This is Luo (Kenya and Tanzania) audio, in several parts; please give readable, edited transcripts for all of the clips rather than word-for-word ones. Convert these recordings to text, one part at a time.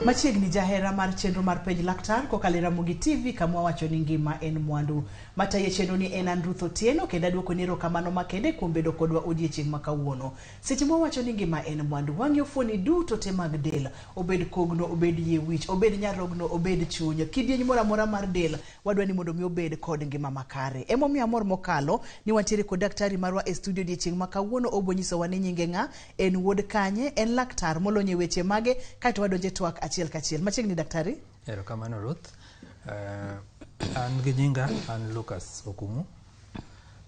Machiegni jahera mar chenro mar Penj Laktar kokalo e Ramogi TV kama wawacho ni ngima en mwandu. Matayo chenro ni en an Ruth Otieno kendo aduoko ni erokamano makende kuom bedo kodwa odiechieng' ma kawuono. Seche ma wawacho ni ngima en mwandu, wang'iyo fuoni duto te mag del, obed kogno, obed yie wich, obed nyarogno, obed chuny, kidieny moro amora mar del, wadwa ni mondo mi obed kod ngima makare. Emomiyo amor mokalo ni wantiere kod daktari marwa e studio odiechieng' ma kawuono, obo nyisowa ni nyinge ng'a, en wuod kanye, en laktar molony e weche mage, kaeto wadonje twak achiel kachiel. Machiegni daktari. Erokamano Ruth. An gi nyinga an Lucas Okumu.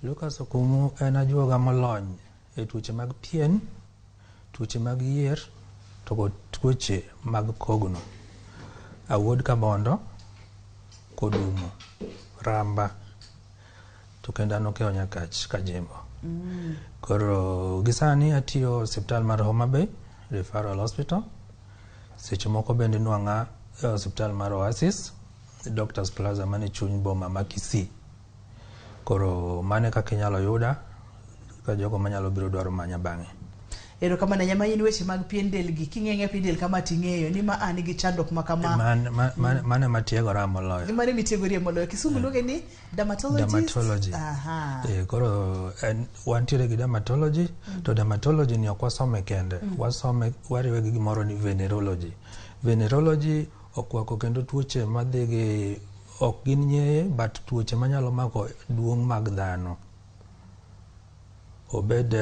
Lucas Okumu en ajuoga molony e tuoche mag pien, tuoche mag yier to kod tuoche mag kogno. Awuod Kabondo, Kodumo, Ramba to kendo an Okewo Nyakach Kajembo. Koro gi sani atiyo osiptal mar Homa Bay Referral Hospital. Seche moko bende nwang'a e osiptal mar Oasis, Doctors Plaza mane chuny boma ma Kisii. Koro mano e kaka inyalo yuda ka jogo manyalo biro dwaro manya bang'e. Erokamano ahinya. Ma in weche mag pien del gi, king'iyo ang'iya pien del kama ting'eyo ni ma an gi chandruok ma kama. Mano ema tiegora moloyo. Mano ema itiegorie moloyo. Kisungu luonge ni dermatologist. Dermatology. Aha. Koro en, wantiere gi dermatology, to dermatology ni ok wasome kende. Wasome, wariwe gi gimoro ni venerology. Venerology okwako kendo tuoche madhi gi, ok gin nyeye, but tuoche manyalo mako duong' mag dhano. Obed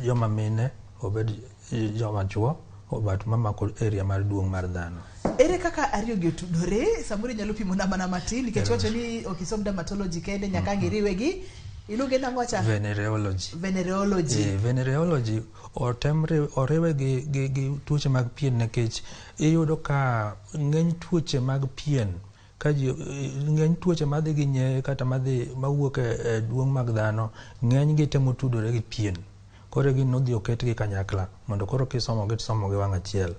joma mine, obed joma chuo, but mamako area mar duong' mar dhano. Ere kaka ariyo gi otudore? Samoro inyalo pimona mana matin nikech wacho ni ok isom dermatology kende, nyaka ang' iriwe gi iluonge nang'o cha? Venereology. Venereology. Venereology otem oriwe gi tuoche mag pien nikech iyudo ka ng'eny tuoche mag pien ka ji ng'eny tuoche madhi gi nyeye kata madhi mawuok e duong' mag dhano ng'eny gi temo tudore gi pien. Koro gin nodhi oketgi kanyakla mondo koro kisomo gi tisomo gi wang' achiel.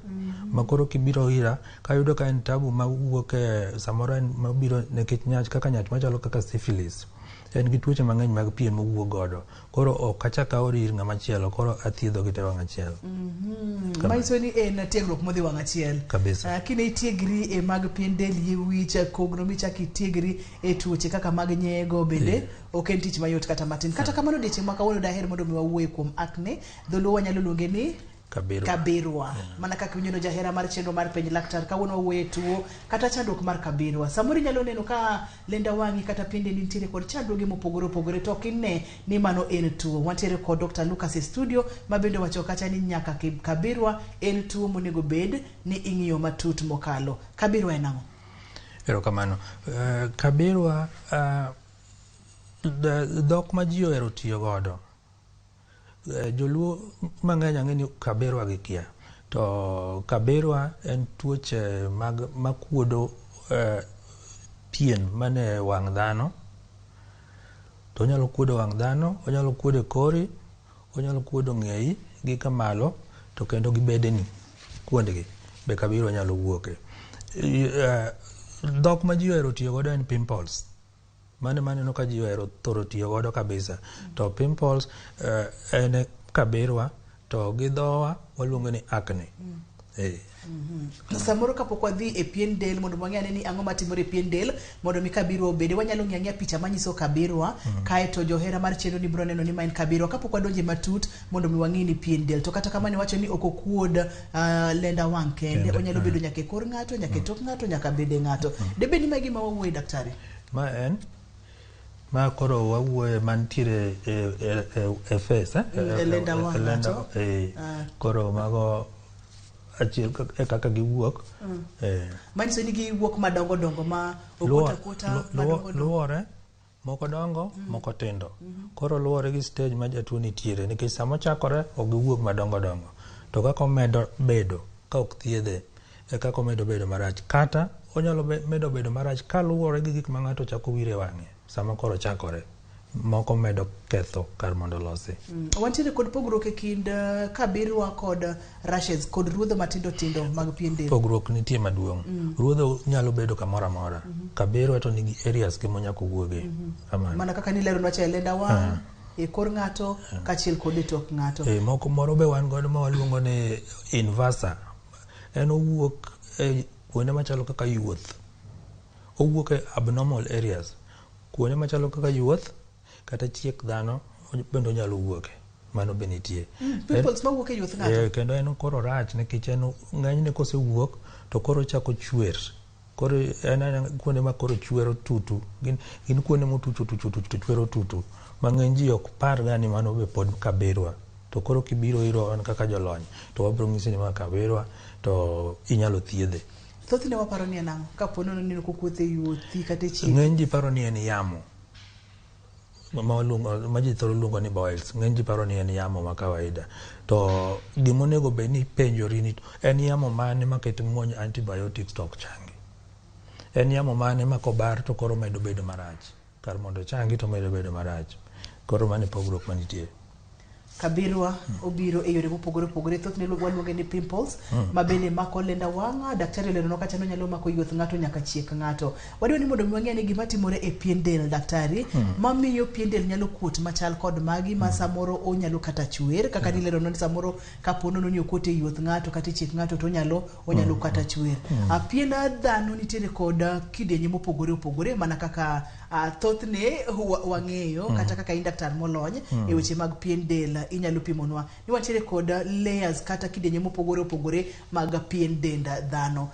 Ma koro kibiro ira kayudo ka en tabu mawuok e samoro en mabiro nikech nyach kaka nyach machalo kaka syphilis. En gi tuoche mang'eny mag pien mowuok godo. Koro ok achak aori ir ng'ama chielo, koro athiedho gi te wang' achiel. Manyiso ni en tiegruok modhi wang' achiel. Kabisa. Kine itiegri e mag pien del, yie wich, kogno michak itiegri e tuoche kaka mag nyego bende ok en tich mayot kata matin. Kata kamano odiechieng' ma kawuono daher mondo mi wawuoye kuom acne. Dholuo wanyalo luonge ni Kabirwa. Kabirwa. Mana kaka iwinjo no jahera mar chenro mar Penj Laktar, kawuono wawuoyo e tuo kata chandruok mar kabirwa. Samoro inyalo neno ka lenda wang'i kata piende nitiere kod chandruoge mopogore opogore to ok ine ni mano en tuo. Wantiere kod Dr. Lucas e studio ma bende owacho kacha ni nyaka kabirwa en tuo monego bed ni ing'iyo matut mokalo. Kabirwa en ang'o? Erokamano. Kabirwa dhok ma ji ohero tiyo godo. Joluo mang'eny ang'e ni kabirwa gikia. To kabirwa en tuoche mag makuodo pien mane wang' dhano. To onyalo kuodo wang' dhano, onyalo kuodo e kori, onyalo kuodo ng'eyi gi kamalo to kendo gi bedeni kuondgi be kabirwa nyalo wuoke. Dhok ma ji ohero tiyo godo en pimples. Mano ema aneno ka ji ohero thoro tiyo godo kabisa. To pimples en kabirwa to gi dhowa waluonge ni acne. Samoro kapok wadhi e pien del mondo wang'e ane ni ang'o matimore e pien del mondo mi kabirwa obede, wanyalo ng'iyo ang'iya picha manyiso kabirwa kaeto johera mar chenro ni biro neno ni ma en kabirwa kapok wadonje matut mondo mi wang'i ni pien del. To kata kamano iwacho ni ok okuod lenda wang' kende, onyalo bedo nyaka e kor ng'ato, nyaka e tok ng'ato, nyaka bede ng'ato. Debed ni ma e gima wawuoye daktari? Ma en ma koro wawuoye mantiere e face, eh? E lenda wang' ng'ato. Koro mago achiel e kaka giwuok. Manyiso ni giwuok madongo dongo ma okuot akuota madongo dongo. Luwore moko dongo, moko tindo. Koro luwore gi stage ma jatuo nitiere nikech sama ochakore ok giwuog madongo dongo. To kaka omedo bedo ka ok thiedhe e kaka omedo bedo marach. Kata onyalo medo bedo marach kaluwore gi gik ma ng'ato chako wiro e wang'e sama koro ochakore. Moko medo ketho kar mondo olosi. Wantiere kod pogruok e kind kabirwa kod rashes kod ruodho matindo tindo mag pien del. Pogruok nitie maduong'. Ruodho nyalo bedo kamoro amora. Kabirwa to nigi areas gi monyako wuoge. Kamano. Mana kaka nileronwa cha e lenda wang', e kor ng'ato, kaachiel kod e tok ng'ato. Moko moro be wan godo ma waluongo ni invasa. En owuok e kuonde machalo kaka yuoth. Owuok e abnormal areas. Kuonde machalo kaka yuoth kata chiek dhano bende onyalo wuoke. Mano be nitie. Pimples mawuok e yuoth ng'ato. Kendo en koro rach nikech en ng'enyne kosewuok to koro ochako chwer. Koro en aena kuonde ma koro chwero tutu. Gin kuonde motuch otuch otuch to chwero tutu. Ma ng'eny ji ok par ga ni mano be pod kabirwa. To koro kibiro irwa wan kaka jolony to wabiro nyisi ni ma kabirwa to inyalo thiedhe. Thothne waparo ni en ang'o? Kapo nono ni kokuothe e yuothi kata e chieki. Ng'eny ji paro ni en yamo. Ma ji thoro luongo ni boils. Ng'eny ji paro ni en yamo ma kawaida. To gimonego bed ni ipenjori ni en yamo mane ma kata imuonyo antibiotics to ok changi. En yamo mane ma kobar to koro medo bedo marach. Kar mondo ochangi to omedo bedo marach. Koro mano e pogruok manitie. Kabirwa obiro e yore mopogore opogore. Thothne waluonge ni pimples ma bende mako lenda wang'. Daktari oleronwa kata ni onyalo mako yuoth ng'ato nyaka chiek ng'ato. Wadwa ni mondo mi wang'e ni gima timore e pien del daktari mamiyo pien del nyalo kuot machal kod magi ma samoro onyalo kata chwer kaka nileronwa ni samoro kapo nono ni okuot e yuoth ng'ato kata e chiek ng'ato to onyalo kata chwer. Pien dhano nitiere kod kidienje mopogore opogore mana kaka thothne wang'eyo kata kaka in daktar molony e weche mag pien del inyalo pimonwa ni wantiere kod layers kata kidienje mopogore opogore mag pien dend dhano.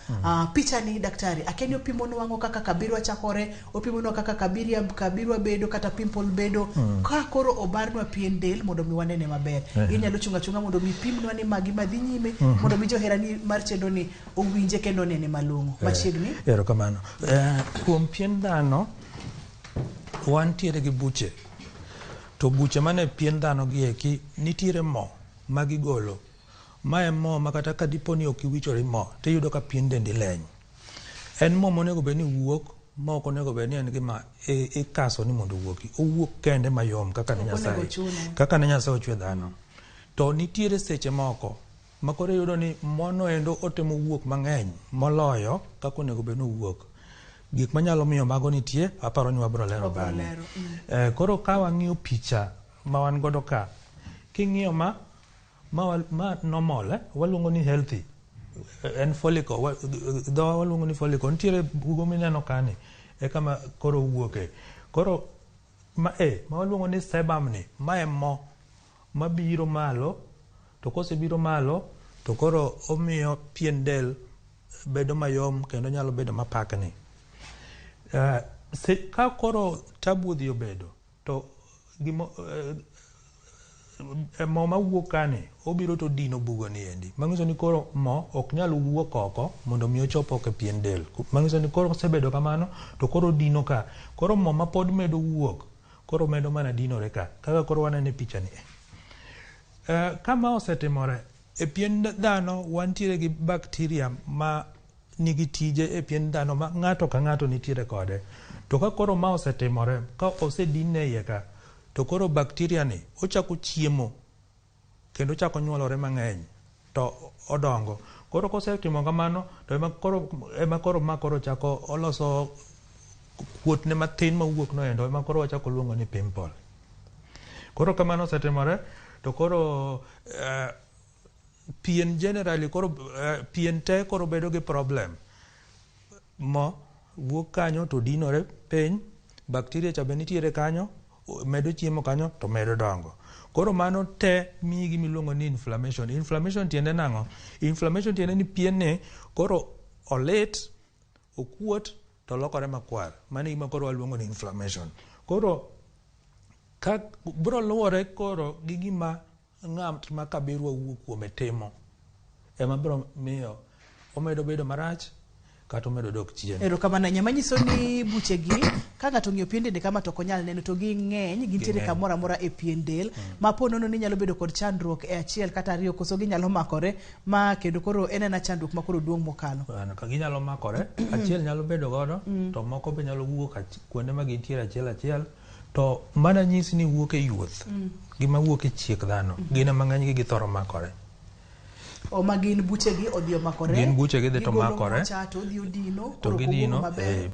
Picha ni daktari akia ni opimonwa ang'o kaka kabirwa chakore, opimonwa kaka kabirwa bedo kata pimple bedo ka koro obarnwa pien del mondo mi wanene maber. Inyalo chunga chunga mondo mi pimnwa ni magi madhi nyime mondo mi johera ni mar chenro ni owinje kendo onene malong'o. Machiegni. Erokamano. Kuom pien dhano wantiere gi buche. To buche mane pien dhano gi eki nitiere mo magigolo. Ma en mo ma kata ka dipo ni ok iwichori mo tiyudo ka pien dendi leny. En mo monego bed ni wuok ma ok onego bed ni en gima ikaso ni mondo owuogi. Owuok kende mayom kaka ne Ok onego Nyasaye. chune. Kaka ne Nyasaye ochwe dhano. To nitiere seche moko ma koro iyudo ni mono endo otemo wuok mang'eny moloyo kaka onego bed ni owuok. Gik manyalo miyo mago nitie, aparo ni wabiro lero Wabiro bang'e. lero, Koro ka wang'iyo picha ma wan godo ka, king'iyo ma normal, waluongo ni healthy. En follicle, dhowa waluongo ni follicle. Nitiere bugo mineno kani, e kama koro owuoke. Koro ma waluongo ni sebum ni, ma e mo mabiro malo, to kosebiro malo, to koro omiyo pien del bedo mayom kendo nyalo bedo mapakni. Ka koro tabu odhi obedo, to mo mawuok kani obiro to dino bugo ni endi. Manyiso ni koro mo ok nyal wuok oko mondo mi ochop oko e pien del. Manyiso ni koro osebedo kamano to koro dino ka. Koro mo mapod medo wuok, koro medo mana dinore ka. Kaka koro waneno e picha ni. Ka ma osetimore, e pien dhano wantiere gi bacteria ma nigi tije e pien dhano ma ng'ato ka ng'ato nitiere kode. To ka koro ma osetimore, ka osedine iye ka, to koro bacteria ni ochako chiemo kendo ochako nyuolore mang'eny to odongo. Koro kosetimo kamano to ema koro ma koro chako oloso kuotne matin mawuok no endo ema koro wachako luongo ni pimple. Koro kamano osetimore to koro pien generally koro pien te koro bedo gi problem. Mo wuok kanyo to dinore piny, bacteria cha be nitiere kanyo, medo chiemo kanyo to medo dongo. Koro mano te miyi gima iluongo ni inflammation. Inflammation tiende nang'o? Inflammation tiende ni pien ni koro olit, okuot to lokore makwar. Mano e gima koro waluongo ni inflammation. Koro ka biro luwore koro gi gima ng'at ma kabirwa wuok kuome timo ema biro miyo omedo bedo marach kata omedo dok chien. Erokamano ahinya. Manyiso ni buchegi ka ng'ato ong'iyo pien dende kama to ok onyal neno to ging'eny, gintiere Ging'eny. kamoro amora e pien del. Ma po nono ni nyalo bedo kod chandruok e achiel kata ariyo koso ginyalo makore ma kendo koro en ena chandruok ma koro duong' mokalo. Ano, ka ginyalo makore, achiel nyalo bedo godo, to moko be nyalo wuok kuonde ma gintiere achiel achiel. To mana nyisi ni wuok e yuoth, gima wuok e chiek dhano, gin ema ng'enygi githoro makore. O ma gin buchegi odhi omakore. Gin buchegi dhi to Gigolo makore. mocha to odhi odino, To koro ok gidino, owuog maber.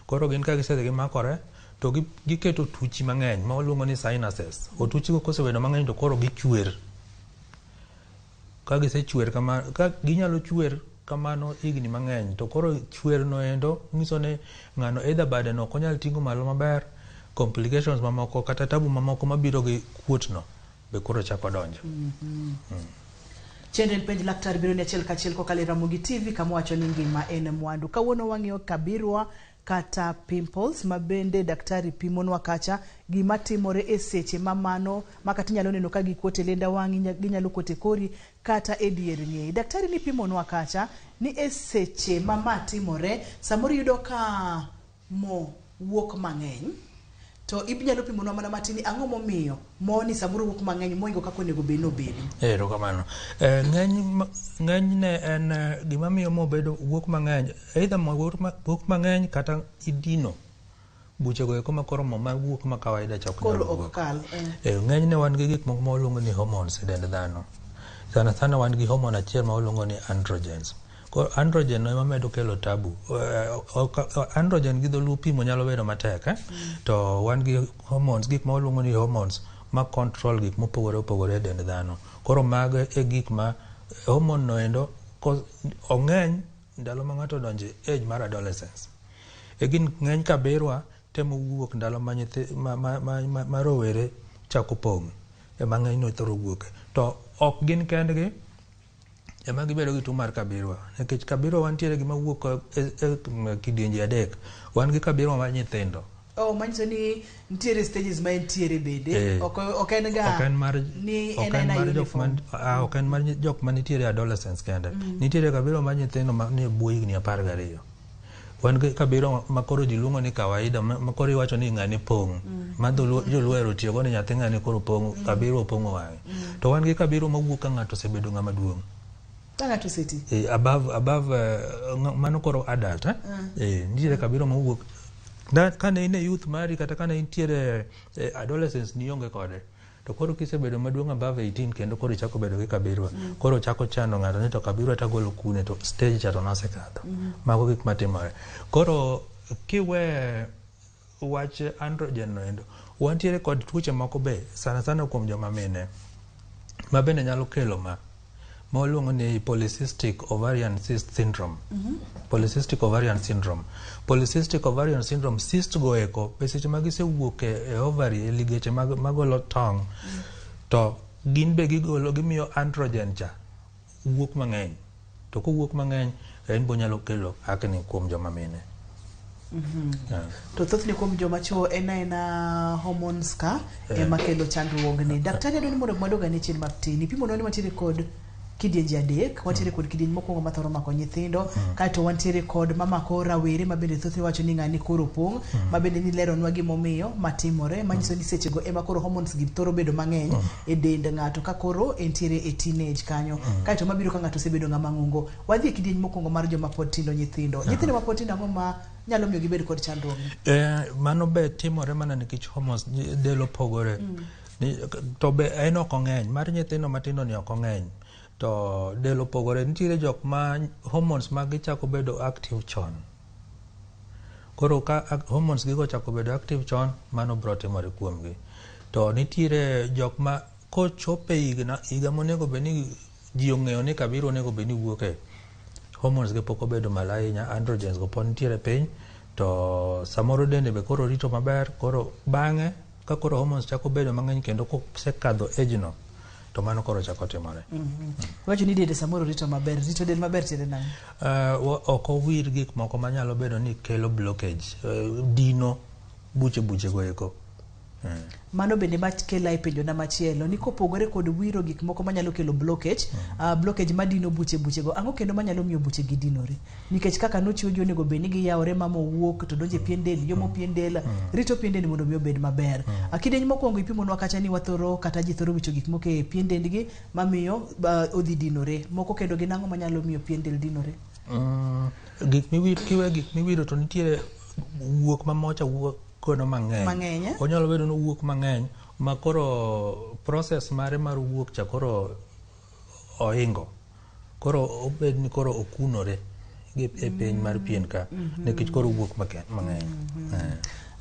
Koro gin ka gisedhi gimakore, to giketo otuchi mang'eny ma waluongo ni sinuses. Otuchigo kosebedo mang'eny to koro gichwer. Ka gisechwer kama, ka ginyalo chwer kamano higni mang'eny to koro chwer no endo nyiso ni ng'ano either bade no ok onyal ting'o malo maber, complications mamoko kata tabu mamoko mabiro gi kuot no be koro chako donjo. Chenro en Penj Laktar biro ni achiel kachiel kokalo e Ramogi TV kama wacho ni ngima en mwandu. Kawuono wang'iyo kabirwa kata pimples ma bende daktari pimonwa kacha gima timore e seche ma mano ma kata inyalo neno ka gikuot e lenda wang'i, ginyalo kuot e kori kata e dier ng'eyi. Daktari ni pimonwa kacha ni e seche ma ma timore samoro iyudo ka mo wuok mang'eny to inyalo pimonwa mana matin ni ang'o momiyo mo ni samoro wuok mang'eny moingo kaka onego bed ni obedo. Erokamano. Ng'enyne en gima miyo mo bedo wuok mang'eny, either mo wuok mang'eny kata idino buchego eko ma koro mo mawuok ma kawaida cha ok nyal Koro ok wuok. kal. Ng'enyne wan gi gik moko ma waluongo ni hormones e dend dhano. Sana sana wan gi hormone achiel ma waluongo ni androgens. Koro androgen no ema medo kelo tabu. Androgen gi dholuo pimo nyalo bedo matek, eh? To wan gi hormones, gik ma waluongo ni hormones ma control gik mopogore opogore e dend dhano. Koro mago e gik ma hormone no endo ong'eny ndalo ma ng'ato odonjo e age mar adolescence. E gin ng'eny kabirwa temo wuok ndalo ma nyithi ma rowere chako pong' ema ng'eny thoro wuoke. To ok gin kendgi ema gibedo gi tuo mar kabirwa nikech kabirwa wantiere gi mawuok e kidienje adek. Wan gi kabirwa mar nyithindo. Oh, manyiso ni nitiere stages ma entiere bende. Ok en ga Ok en mar ni ok en en aena mar jok uniform. Ok en mar jok manitiere e adolescence kende. Nitiere kabirwa mar nyithindo ma nie bwo higni 12. Wan gi kabirwa ma koro ji luongo ni kawaida ma koro iwacho ni ng'ani pong'. Ma dholuo joluo ohero tiyogo ni nyathi ng'ani koro pong' kabirwa opong'o wang'e. To wan gi kabirwa mawuok ka ng'ato osebedo ng'ama duong'. Ka ng'ato oseti. Above mano koro adult, eh? Nitiere kabirwa mawuok kane in e youth mari kata kane intiere e adolescence nionge kode. To koro kisebedo maduong' above 18 kendo koro ichako bedo gi kabirwa. Koro chako chando ng'ato ni to kabirwa tagolo kune to stage cha to nosekadho. Mago gik matimore. Koro kiwe wach androgen no endo, wantiere kod tuoche moko be sana sana kuom joma mine ma bende nyalo kelo ma waluongo ni polycystic ovarian cyst syndrome. Polycystic ovarian syndrome. Polycystic ovarian syndrome, cyst go eko be seche ma gisewuok e ovary e ligeche mag magolo tong' to gin be gigolo gimiyo androgen cha wuok mang'eny to kowuok mang'eny en bo nyalo kelo acne kuom joma mine. Yeah. To thothne kuom joma chuo en aena hormones ka ema kelo chandruogni. Daktari adwa ni mondo wadog ane chien matin. Ipimonwa ni wantiere kod kidienje adek. Wantiere kod kidieny mokwongo mathoro mako nyithindo, kaeto wantiere kod mamako rawere ma bende thothne wacho ni ng'ani koro pong', ma bende nileronwa gimomiyo matimore, manyiso ni sechego ema koro hormones gi thoro bedo mang'eny e dend ng'ato ka koro entiere e teenage kanyo. Kaeto mabiro ka ng'ato osebedo ng'ama ng'ongo. Wadhi e kidieny mokwongo mar joma pod tindo nyithindo. Nyithindo ma pod tindo ang'o ma nyalo miyo gibed kod chandruogni? Mano be timore mana nikech hormones del opogore. To be en ok ong'eny mar nyithindo matindo ni ok ong'eny to del opogore nitiere jok ma hormones mag gi chako bedo active chon koro ka hormones gigo ochako bedo active chon mano biro timore kuomgi to nitiere jok ma kochopo e higa monego bed ni ji ong'eyo ni kabiro onego bed ni wuoke hormones gi pok obedo malo ahinya androgens go pod nitiere piny to samoro dende be koro rito maber koro bang'e ka koro hormones chako bedo mang'eny kendo kosekadho age no to mano koro chako timore. Iwacho ni dende samoro rito maber. Rito del maber tiende nang'o? Ok owir gik moko manyalo bedo ni kelo blockage dino buche buche go eko. Mano bende makela e penjona machielo ni kopogore kod wiro gik moko manyalo kelo blockage, blockage madino buche buchego, ang'o kendo manyalo miyo buche gi dinore? Nikech kaka nochiw ji onego bed ni giyawore ma mo wuok to donjo e pien del, yomo pien del, rito pien del mondo mi obed maber. Kidieny mokwongo ipimonwa kacha ni wathoro kata ji thoro wicho gik moko e pien dendgi mamiyo odhi dinore. Moko kendo gin ang'o manyalo miyo pien del dinore? Gik miwiro kiwe gik miwiro to nitiere wuok ma mocha wuok godo mang'eny. Mang'eny, eh? Onyalo bedo ni owuok mang'eny ma koro process mare mar wuok cha koro ohingo. Koro obed ni koro okunore. e piny mar pien ka nikech koro wuok mang'eny.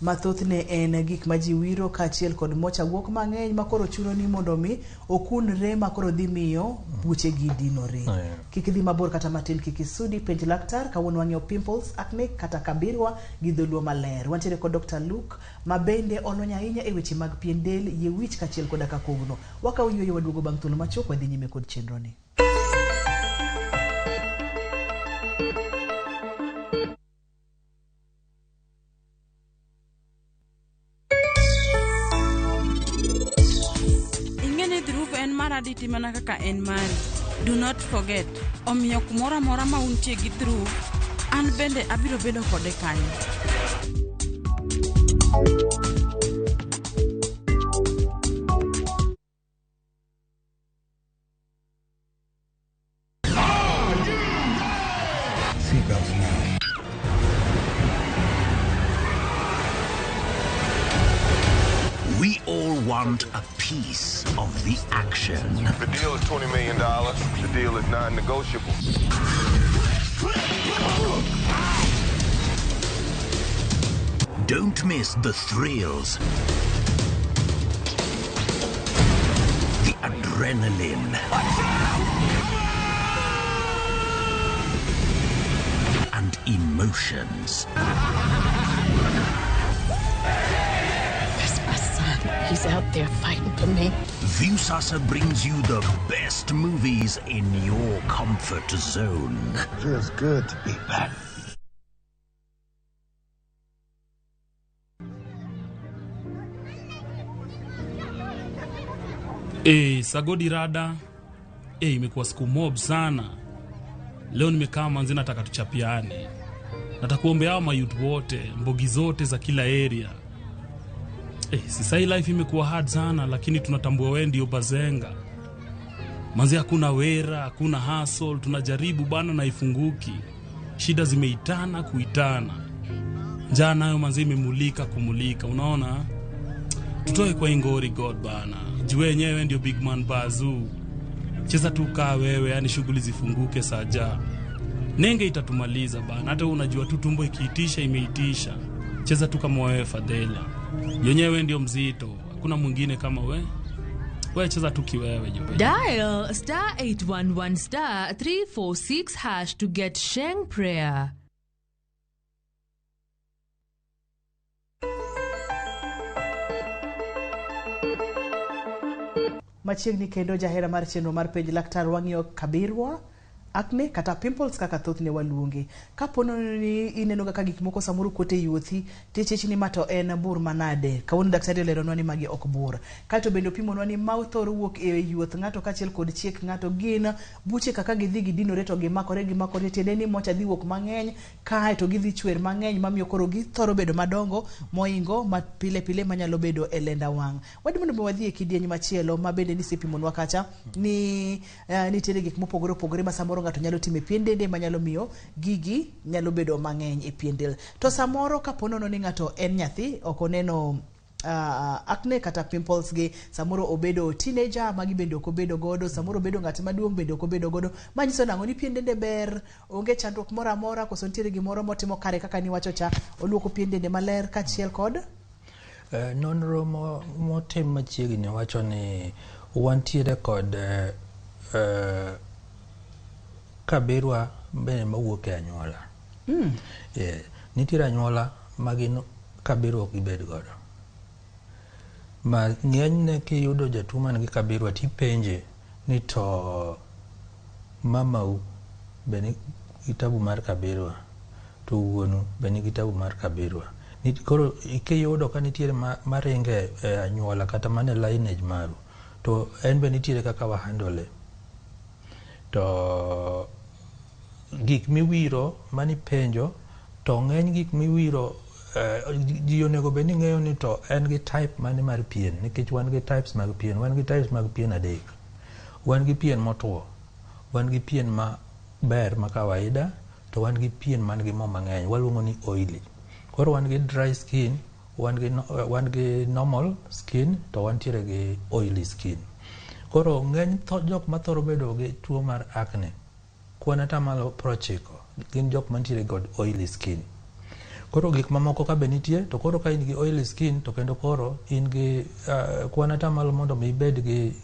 Ma thothne en gik ma ji wiro kaachiel kod mocha wuok mang'eny ma koro chuno ni mondo mi okunre ma koro dhi miyo buchegi dinore. Kik idhi mabor kata matin, kik isudi penj laktar. Kawuono wang'iyo pimples, acne kata kabirwa gi dholuo maler. Wantiere kod Dr. Luke ma bende olony ahinya e weche mag pien del, yie wich kaachiel koda ka kogno. Wakawo yueyo waduogo bang' thuolo machuok wadhi nyime kod chenro ni. Ing'e ni Dhruv en mar Aditi mana kaka en mari. Do not forget. Omiyo kumoro amora ma untie gi Dhruv, an bende abiro bedo kode kanyo. Seatbelts now. We all want a piece of the action. The deal is $20 million. The deal is non-negotiable. Don't miss the thrills, the adrenaline, and emotions. That's my son. He's out there fighting for me. Viusasa brings you the best movies in your comfort zone. Feels good to be back. Sagodi rada. Imekuwa siku mob sana. Leo nimekaa manzi, nataka tuchapiane. Nataka kuombea hao mayouth wote, mbogi zote za kila area. Sasa hii life imekuwa hard sana, lakini tunatambua wewe ndio bazenga. Manzi hakuna wera, hakuna hustle, tunajaribu bana na ifunguki. Shida zimeitana kuitana. Njaa nayo manzi imemulika kumulika, unaona? Tutoe kwa ingori God bana. Juu wenyewe ndio big man bazoo. Cheza tu kaa wewe, yani shughuli zifunguke saja. Nenge itatumaliza bana. Hata unajua tu tumbo ikiitisha imeitisha. Cheza tu kama wewe Fadhela. Yenyewe ndio mzito. Hakuna mwingine kama we. Wewe cheza tu kiwewe jipe. Dial star 811 star 346 hash to get Sheng Prayer. Machiegni kendo jahera mar chenro mar penj laktar wang'iyo kabirwa, acne kata pimples kaka thothne waluonge. Kapo ni ineno kaka gik moko samoro kuot e yuothi, tichich ni ma to en bur manade. Kawuono daktari oleronwa ni magi ok bur. Kaeto bende opimonwa ni ma thoro wuok e yuoth ng'ato kaachiel kod chiek ng'ato gin buche kaka gidhi gidinore to gimakore tiende ni mocha dhi wuok mang'eny kaeto gidhi chwer mang'eny mamiyo koro githoro bedo madongo moingo ma pile pile manyalo bedo e lenda wang'. Wadhi mondo mi wadhi e kidieny machielo ma bende nisepimonwa kacha ni nitiere gik mopogore opogore ma samoro ng'ato nyalo timo e pien dende manyalo miyo gigi nyalo bedo mang'eny e pien del. To samoro kapo nono ni ng'ato en nyathi ok oneno acne kata pimples gi, samoro obedo teenager magi bende ok obedo godo, samoro obedo ng'at maduong' bende ok obedo godo, manyiso nang'o ni pien dende ber, onge chandruok moro amora, koso nitiere gimoro motimo kare kaka niwacho cha, oluoko pien dende maler kaachiel kod Nonro motim machiegni wacho ni wantiere kod kabirwa bende mawuok e anyuola. Nitiere anyuola ma gin kabirwa ok gibed godo. Ma ng'enyne kiyudo jatuo man gi kabirwa tipenje ni to mamau be nigi tabu mar kabirwa, to wuonu be nigi tabu mar kabirwa. Koro kiyudo ka nitiere maringe e anyuola kata mana e lineage maru, to en be nitiere kaka wa handle. To gik miwiro manipenjo, to ng'eny gik miwiro ji onego bed ni ng'eyo ni to en gi type mane mar pien, nikech wan gi types mag pien, wan gi types mag pien adek. Wan gi pien motwo, wan gi pien ma ber ma kawaida, to wan gi pien man gi mo mang'eny, waluongo ni oily. Koro wan gi dry skin, wan gi normal skin, to wantiere gi oily skin. Koro ng'eny jok mathoro bedo gi tuo mar acne, kwan atamalo 90 Gin jok mantiere kod oily skin. Koro gik mamoko ka be nitie to koro ka in gi oily skin to kendo koro in gi kwan atamalo mondo mi ibed gi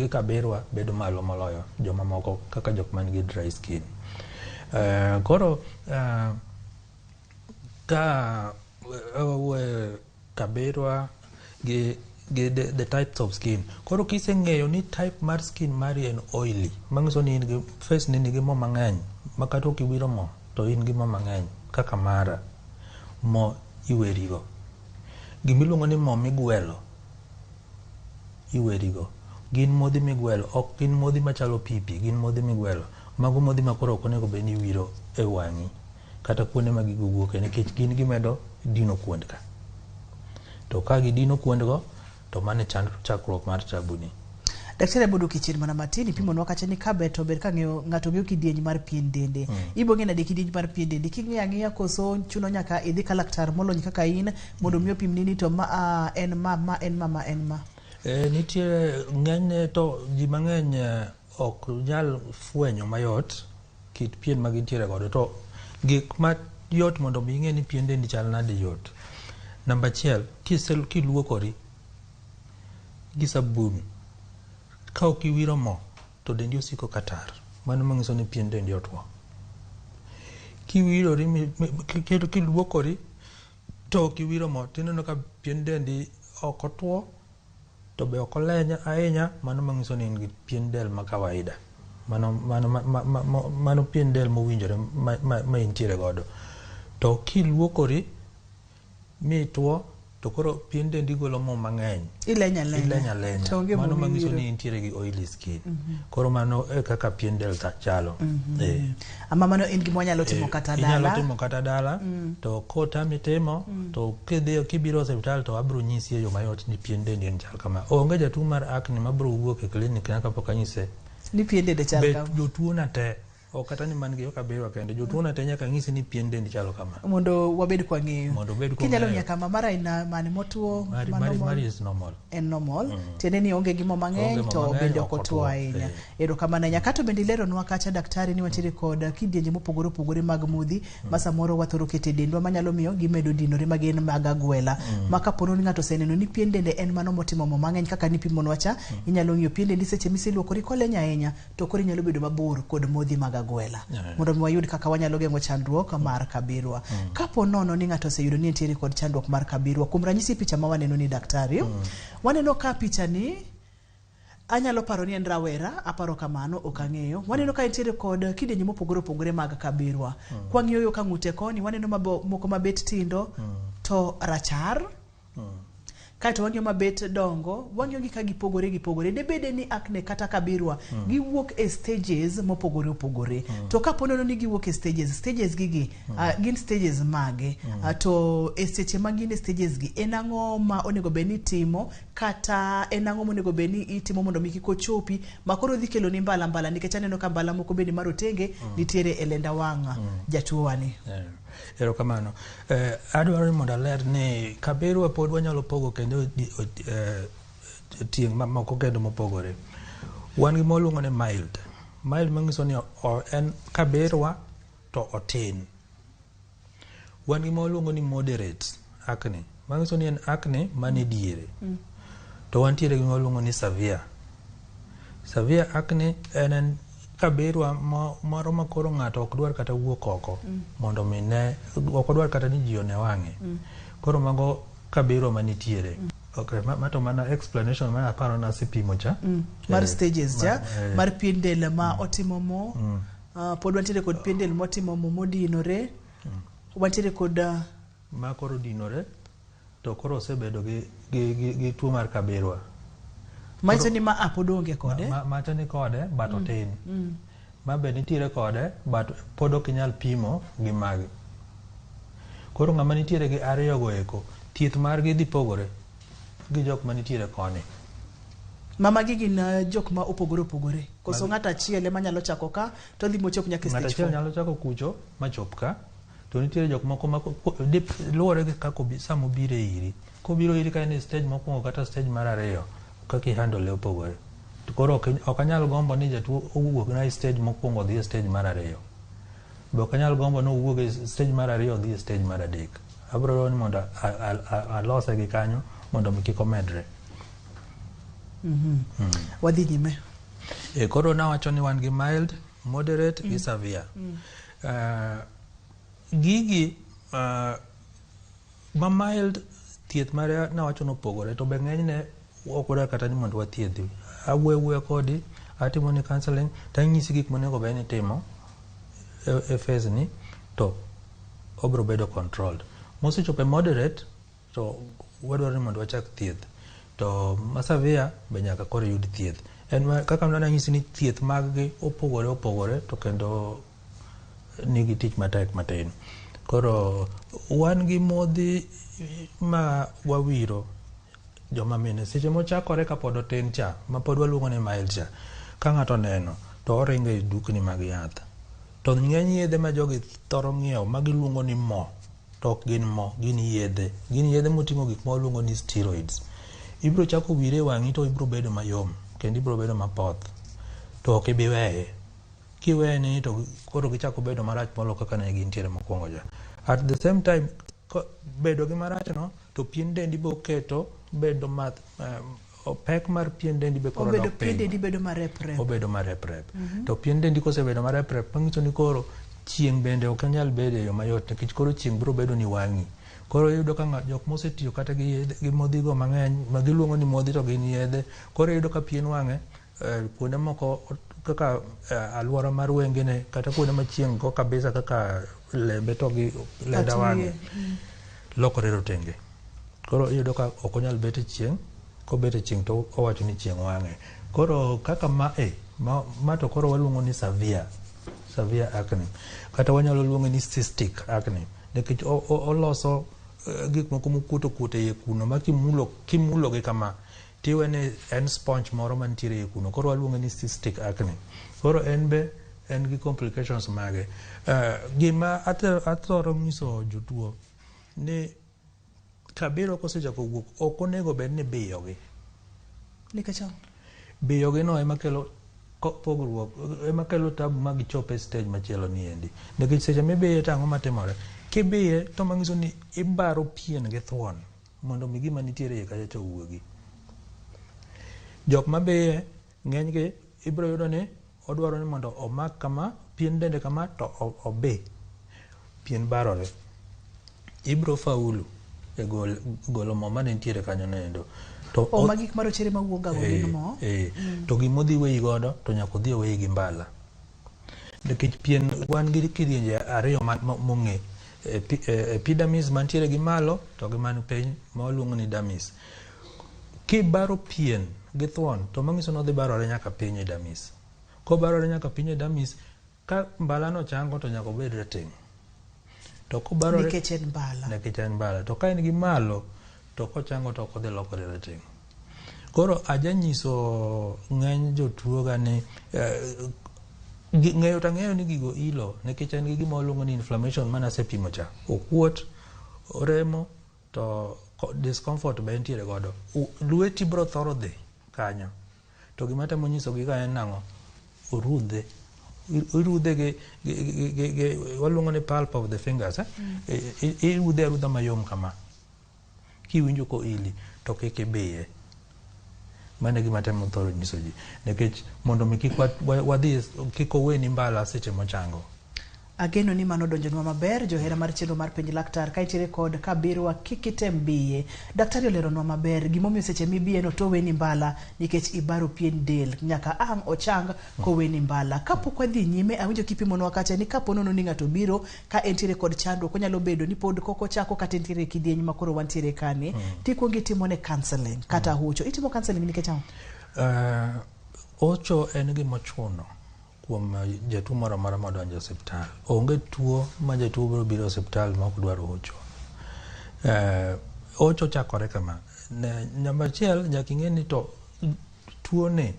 kabirwa bedo malo moloyo jomamoko kaka jok man gi dry skin. Koro ka wawuoyo kabirwa gi the types of skin. Koro kiseng'eyo ni type mar skin mari en oily, manyiso ni in gi face ni nigi mo mang'eny, ma kata ok iwiro mo to in gi mo mang'eny kaka mara, mo iwerigo. Gimiluongo ni mo migwelo iwerigo. Gin modhi migwelo, ok gin modhi machalo pipi, gin modhi migwelo. Mago modhi ma koro ok onego bed ni iwiro e wang'i kata kuonde ma gigo wuoke nikech gin gimedo dino kuond ka. To ka gidino kuondgo to mano e chakruok mar tabuni. Daktari abodo kichien mana matin ipimonwa kacha ni kaber to ber ka ng'eyo ng'ato ng'eyo kidieny mar pien dende. Ibo ng'e nade kidieny mar pien dende? King'eyo ang'eya koso chuno nyaka idhi ka laktar molony kaka in mondo mi opimni ni to ma en ma, ma en ma, ma en ma. Nitie ng'enyne to ji mang'eny ok nyal fwenyo mayot kit pien ma gintiere godo. To gik ma yot mondo mi ing'e ni pien dendi chal nade yot. Namba achiel, kiluokori gi sabun, ka ok iwiro mo to dendi osiko ka tar. Mano manyiso ni pien dendi otuo. Kiwirori kiluokori to ok iwiro mo tineno ka pien dendi ok otuo to be ok oleny ahinya, mano manyiso ni in gi pien del ma kawaida. Mano pien del mowinjore ma intiere godo. To kiluokori mituo to koro pien dendi golo mo mang'eny. Ileny alenya. Ileny alenya. To onge Mano mo manyiso miwiro. ni intiere gi oily skin. Koro mano e kaka pien del chalo. Ama mano en gima wanyalo timo kata dala. Inyalo timo kata dala. To kotami timo to kidhiyo kibiro osiptal to abiro nyisi e yo mayot ni pien dendi en chal kama. Onge jatuo mar acne mabiro wuok e klinik na kapok anyise Ni pien dende chal Bet kama. jotuo na te ok kata ni man gi kabirwa kende jotuo na te nyaka ng'isi ni pien dendi chalo kama. Mondo wabed kwang'eyo. Mondo obed Kinyalo kwang'eyo. ng'iyo kama mar aina mane motuo Mari is normal. En normal. Tiende ni onge gi mo mang'eny Onge mo to mang'eny, bende ok ok otuo otuo. ahinya. Erokamano ahinya. Kato bende ileronwa kacha daktari ni wantiere kod kidienje mopogore opogore mag modhi ma samoro wathoro keto e dendwa manyalo miyo gimedo dinore ma gin mag agwela. Ma kapo ni ng'ato oseneno ni pien dende en mano motimo mo mang'eny kaka nipimonwa cha, inyalo ng'iyo pien dendi seche miseluokori koleny ahinya to koro inyalo bedo mabor kod modhi mag agwela. Mondo mi wayud kaka wanyalo geng'o chandruok mar kabirwa. Kapo nono ni ng'ato oseyudo ni entiere kod chandruok mar kabirwa, kuom ranyisi picha ma waneno ni daktari, waneno ka picha ni anyalo paro ni en rawera, aparo kamano, ok ang'eyo. Waneno ka entiere kod kidienje mopogore opogore mag kabirwa. Kwang'iyo yo ka ng'ute koni, waneno moko mabet tindo to rachar. Kaeto wang'iyo mabet dongo, wang'iyo gi ka gipogore gipogore. Debede ni acne kata kabirwa giwuok e stages mopogore opogore. To kapo nono ni giwuok e stages gigi gin stages mage? To e seche ma gin e stages gi, en ang'o ma onego bed ni itimo kata en ang'o monego bed ni itimo mondo mi kik ochopi ma koro dhi kelo ni mbala mbala, nikech aneno ka mbala moko bende marotenge nitiere e lenda wang' jatuo wani. Erokamano. Adwaro ni mondo aler ni kabirwa pod wanyalo pogo kendo tieng' mamoko kendo mopogore. Wan gi mwaluongo ni mild. Mild manyiso ni en kabirwa to otin. Wan gi mwaluongo ni moderate acne. Manyiso ni en acne mane diere. To wantiere gi mwaluongo ni severe. Severe acne en kabirwa moro ma koro ng'ato ok dwar kata wuok oko mondo mi ne ok odwar kata ni ji one wang'e. Koro mago kabirwa manitiere. Okay, ma to mana explanation ma aparo nasepimo cha. Mar stages cha, mar pien del ma otimo mo. Pod wantiere kod pien del motimo mo modinore. Wantiere kod ma koro dinore to koro osebedo gi tuo mar kabirwa. Manyiso ni ma pod onge kode. Macha ni kode but otin. Ma be nitiere kode but pod ok inyal pimo gi magi. Koro ng'ama nitiere gi ariyo go eko, thieth margi dhi pogore gi jok manitiere koni. Mama gi gin jok ma opogore opogore. Koso ng'ato achiel ema nyalo chako ka to dhi mochop nyaka e Ng'ato stage achiel 4. nyalo chako kucho machop ka. To nitiere jok moko ma luwore gi kaka sama obiro iri. Kobiro iri ka en e stage mokwongo kata stage mar ariyo, kaka i-handle opogore. To koro ok anyal gombo ni jatuo owuok na e stage mokwongo odhi e stage mar ariyo. Be ok anyal gombo ni owuog e stage mar ariyo odhi e stage mar adek. Abiro dwaro ni mondo alose gi kanyo mondo mi kik omedre. Wadhi nyime. E, koro nawacho ni wan gi mild, moderate gi severe. Gigi ma mild thieth mare nawacho nopogore to be ng'enyne ok wadwar kata ni mondo wathiedhi. Awuoyo awuoya kodi, atimo ni counseling, tanyisi gik monego bed ni itimo e phase ni to obiro bedo controlled. Mosechopo e moderate to wadwaro ni mondo wachak thieth. To ma severe be nyaka koro yud thieth. En ma, kaka nanyisi ni thieth mag gi opogore opogore to kendo nigi tich matek matin. Koro wan gi modhi ma wawiro joma mine seche mochakore kapod otin cha ma pod waluongo ni mild cha ka ng'ato oneno to oringo e dukni mag yath to ng'eny yedhe ma jogi thoro ng'iewo ma giluongo ni mo to ok gin mo gin yedhe gin yedhe moting'o gik ma waluongo ni steroids ibiro chako wire e wang'i to ibiro bedo mayom kendo ibiro bedo mapoth to ok ibi weye kiweye ni to koro gichako bedo marach molo kaka ne gintiere mokwongo cha at the same time bedo gi marach no to pien dendi be oketo bedo ma pek mar pien dendi be koro Obedo dok pien piny dendi bedo mareprep. obedo mareprep to pien dendi kosebedo mareprep manyiso ni koro chieng' bende ok nyal bedo e yo mayot nikech koro chieng' biro bedo ni wang'i koro iyudo ka jok mosetiyo kata gi yedhe gi modhigo mang'eny ma giluongo ni modhi to gin yedhe koro iyudo ka pien wang'e kuonde moko kaka alwora mar wengene kata kuonde ma chieng' go kabisa kaka lembe to gi lenda Kata wang'e wiye. Lokore rotenge koro iyudo ka ok onyal bet e chieng' kobet e chieng' to owacho ni chieng' wang'e koro kaka ma e ma to koro waluongo ni severe severe acne kata wanyalo luonge ni cystic acne nikech oloso gik moko mokuot okuot e iye kuno ma kimulo kimulo gi kama tiwe ni en sponge moro mantiere e iye kuno koro waluonge ni cystic acne koro en be en gi complications mage gima athoro nyiso jotuo ni kabiro kosechako wuok ok onego bed ni biyogi Nikech ang'o? biyogi no ema kelo pogruok ema kelo tabu ma gichop e stage machielo ni endi nikech seche mibiye to ang'o matimore kibiye to manyiso ni ibaro pien gi thuon mondo mi gima nitiere iye kacha cha owuogi jok mabiye ng'enygi ibiro yudo ni odwaro ni mondo omak kama pien dende kama to obi pien barore ibiro faulu e golo mo mane nitiere kanyo no endo to O ma gik marochere mawuok ga go gin mo. To gimodhi weyi godo to nyaka odhi oweyi gi mbala nikech pien wan gi kidienje ariyo mong'e epidermis mantiere gi malo to gi man piny ma waluongo ni dermis kibaro pien gi thuon to manyiso ni odhi barore nyaka piny e dermis kobarore nyaka piny e dermis ka mbala no chango to nyaka obed rateng' to kobarore Nikech en mbala. Nikech en mbala to ka en gi malo to kochango to ok odhi lokore rateng' koro ajanyiso ng'eny jotuo ga ni ng'eyo to ang'eyo ni gigo ilo nikech en gi gima waluongo ni inflammation mane asepimo cha okuot oremo to discomfort be entiere godo lweti biro thoro dhi kanyo to gima temo nyisogi ka en nang'o orudhe irudhe gi waluongo ni pulp of the fingers eh? Irudhe arudha mayom kama kiwinjo koili to kik ibiye mano e gima temo thoro nyiso ji nikech mondo mi kik wadhi kik oweni mbala seche mochango Ageno ni mano donjonwa maber johera mar chenro mar penj laktar ka intiere kod kabirwa kik item biye. Daktari oleronwa maber gimomiyo seche mibiye no to oweni mbala nikech ibaro pien del nyaka ang' ochang koweni mbala. Kapok wadhi nyime awinjo kipimonwa kacha ni kapo nono ni ng'ato biro ka entiere kod chandruok onyalo bedo ni pod kok ochako kata entiere e kidieny ma koro wantiere kani tikuongo itimone counseling kata hocho. Itimo counseling nikech ang'o? Hocho en gima ochuno kuom jatuo moro amora modonjo e osiptal. Onge tuo ma jatuo biro biro e osiptal ma ok dwar hocho. Hocho chakore kama. Namba achiel nyaka ing'e ni to tuo ni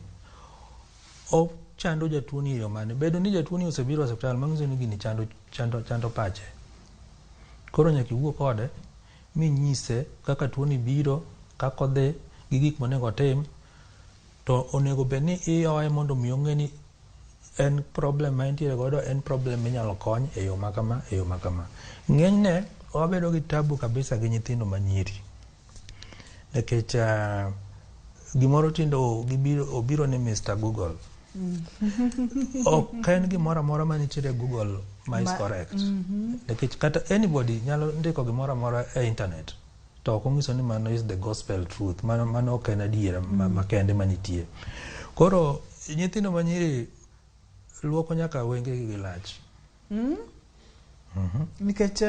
ochando jatuo ni e yo mane. Bedo ni jatuo ni osebiro e osiptal manyiso ni gini chando pache. Koro nyaka iwuo kode minyise kaka tuo ni biro, kaka odhi, gi gik monego otim. To onego bed ni ihoye mondo mi ong'e ni En problem ma entiere godo en problem minyalo kony e yo makama e yo makama. Ng'enyne wabedo gi tabu kabisa gi nyithindo manyiri nikech gimoro tinde obiro ni Mr. Google. Ok en gimoro amora manitiere e Google ma is correct. Nikech kata anybody nyalo ndiko gimoro amora e internet to ok onyiso ni mano is the gospel truth. Mano ok en adiera makende manitie. Koro nyithindo manyiri luoko nyaka wengegi gi lach. Nikech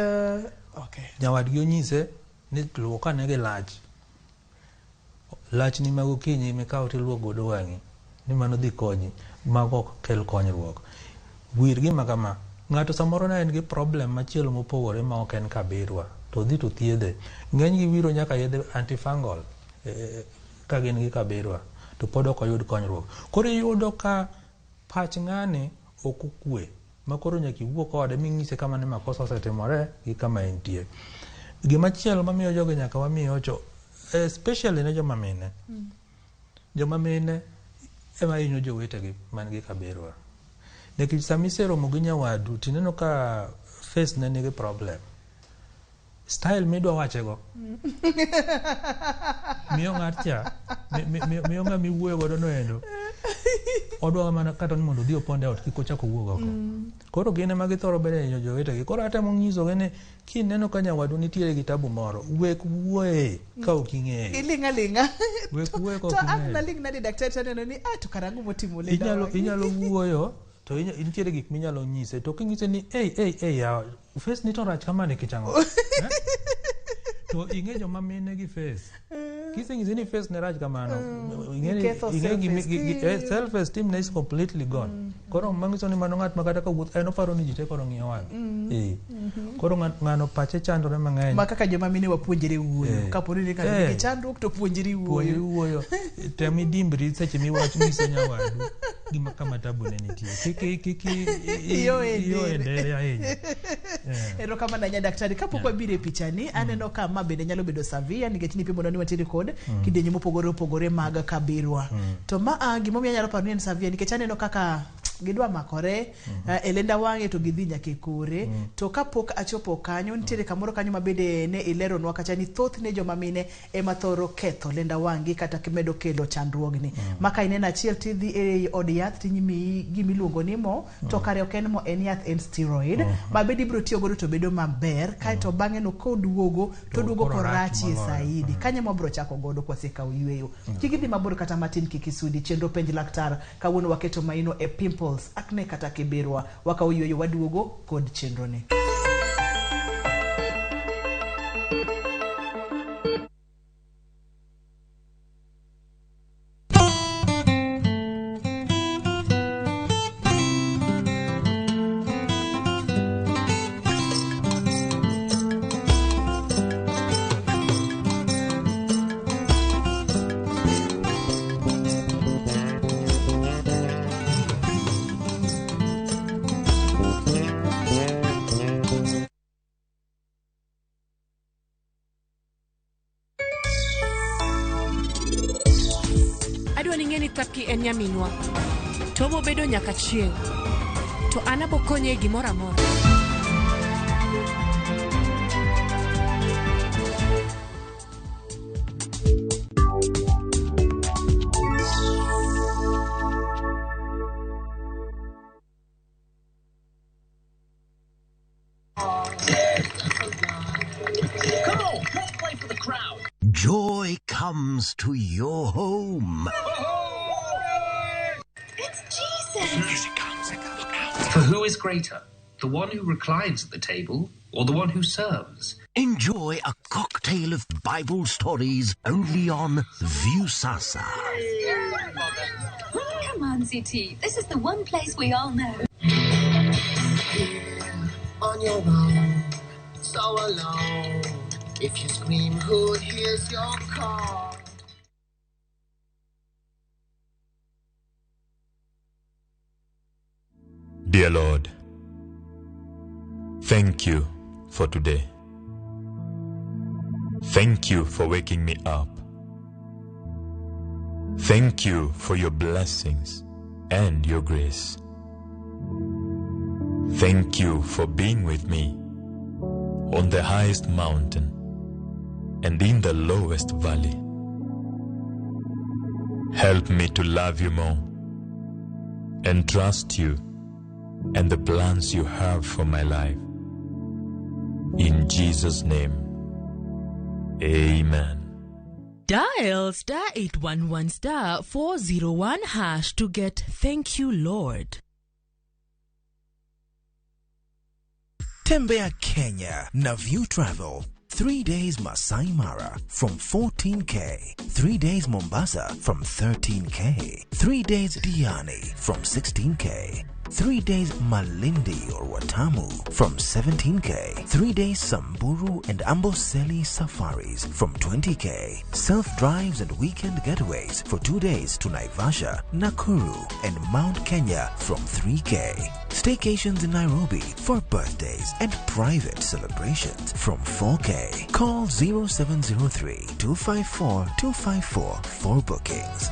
okay. Nyawadgi onyise ni luok ane gi lach. Lachni ma gokinyi mikaw tiluok godo wang'i ni mano dhi konyi. Mago ok kel konyruok. Wir gima kama. Ng'ato samoro ne en gi problem machielo mopogore ma ok en kabirwa to odhi to thiedhe. Ng'eny gi wiro nyaka yedhe antifungal ka gin gi kabirwa to pod ok oyud konyruok. Koro iyudo ka pach ng'ani ok okwe ma koro nyaka iwuo kode ming'ise kama ne makosa osetimore gi kama entie. Gimachielo mamiyo jogi nyaka wami hocho especially ne joma mine. Joma mine ema hinyo jowetegi man gi kabirwa. Nikech sama iseromo gi nyawadu tineno ka face ne nigi problem. Style midwa wachego miyo ng'at cha miyo ng'ama iwuoyo godo no endo odwa mana kata ni mondo odhi oponde ot kik ochak owuog oko. Koro gin ema githoro bedo hinyo jowetegi. Koro atemo nyisogi ni kineno ka nyawadu nitiere gi tabu moro, wek wuoye ka ok ing'eyo. Iling' aling'a. Wek wuoye ka To ok ang' ing'eyo. naling' nade daktari taneno ni to karang'o motimo lenda wang'e. Inyalo wuoyo to nitiere gik minyalo nyise to kinyise ni ei ei ei yawa face ni to rach kama nikech ang'o? To ing'e joma mine gi face. Kiseng'ise ni face ne rach kamano, Iketho ing'e self-esteem. Self esteem ne is completely gone. Koro manyiso ni mano ng'at ma kata kawuoth en oparo ni ji te koro ng'iyo wang'e. Koro ng'ano pache chandore mang'eny. Ma kaka joma mine wapuonjre wuoyo. Kapo ni ng'ato nigi chandruok to puonjri Puonjri wuoyo. wuoyo. Tem idimbri seche miwach nyiso nyawadu gima kama tabu ne nitie. Kik Iyo e iyo e dere. dere ahinya. Erokamano ahinya daktari. Kapok wabiro e pichani, aneno ka ma bende nyalo bedo severe nikech nipimo ni wantiere kod kidienje mopogore opogore mag kabirwa. To ma gimomiyo anyalo paro ni en severe nikech aneno kaka gidwa makore e lenda wang'e to gidhi nyaka e kore. To kapok achopo kanyo, nitiere kamoro kanyo ma bende ne ileronwa kacha ni thothne joma mine ema thoro ketho lenda wang'gi kata medo kelo chandruogni. Ma ka ineno achiel tidhi e od yath timiyi gimiluongo ni mo, to kare ok en mo, en yath, en steroid. Ma bende ibiro tiyo godo to bedo maber, kaeto bang'e no koduogo to oduogo koro rach korachie moloyo. saidi. Kanyo ema wabiro chako godo kwasekawo yweyo. Kik idhi mabor kata matin, kik isudi. Chenro Penj Laktar kawuono waketo maino e pimples, acne kata kibirwa. Wakawo yweyo waduogo kod chenro ni. Adwa ni ing'e ni Thapki en nyaminwa. To obobedo nyaka chieng'. To an abokonye e gimoro amora. Joy comes to your home. It's Jesus! Here she comes. Look out. For who is greater, the one who reclines at the table or the one who serves? Enjoy a cocktail of Bible stories only on Viusasa. Come on, ZT. This is the one place we all know. On your own, so alone. If you scream, who hears your call? Dear Lord, thank you for today. Thank you for waking me up. Thank you for your blessings and your grace. Thank you for being with me on the highest mountain and in the lowest valley. Help me to love you more and trust you and the plans you have for my life. In Jesus' name, amen. Dial star 811 star 401 hash to get Thank You Lord. Tembea Kenya na View Travel. 3 days Masai Mara from 14K. 3 days Mombasa from 13K. 3 days Diani from 16K. 3 days Malindi or Watamu from 17K. 3 days Samburu and Amboseli safaris from 20K. Self-drives and weekend getaways for 2 days to Naivasha, Nakuru and Mount Kenya from 3K. Staycations in Nairobi for birthdays and private celebrations from 4K. Call 0703 254 254 for bookings.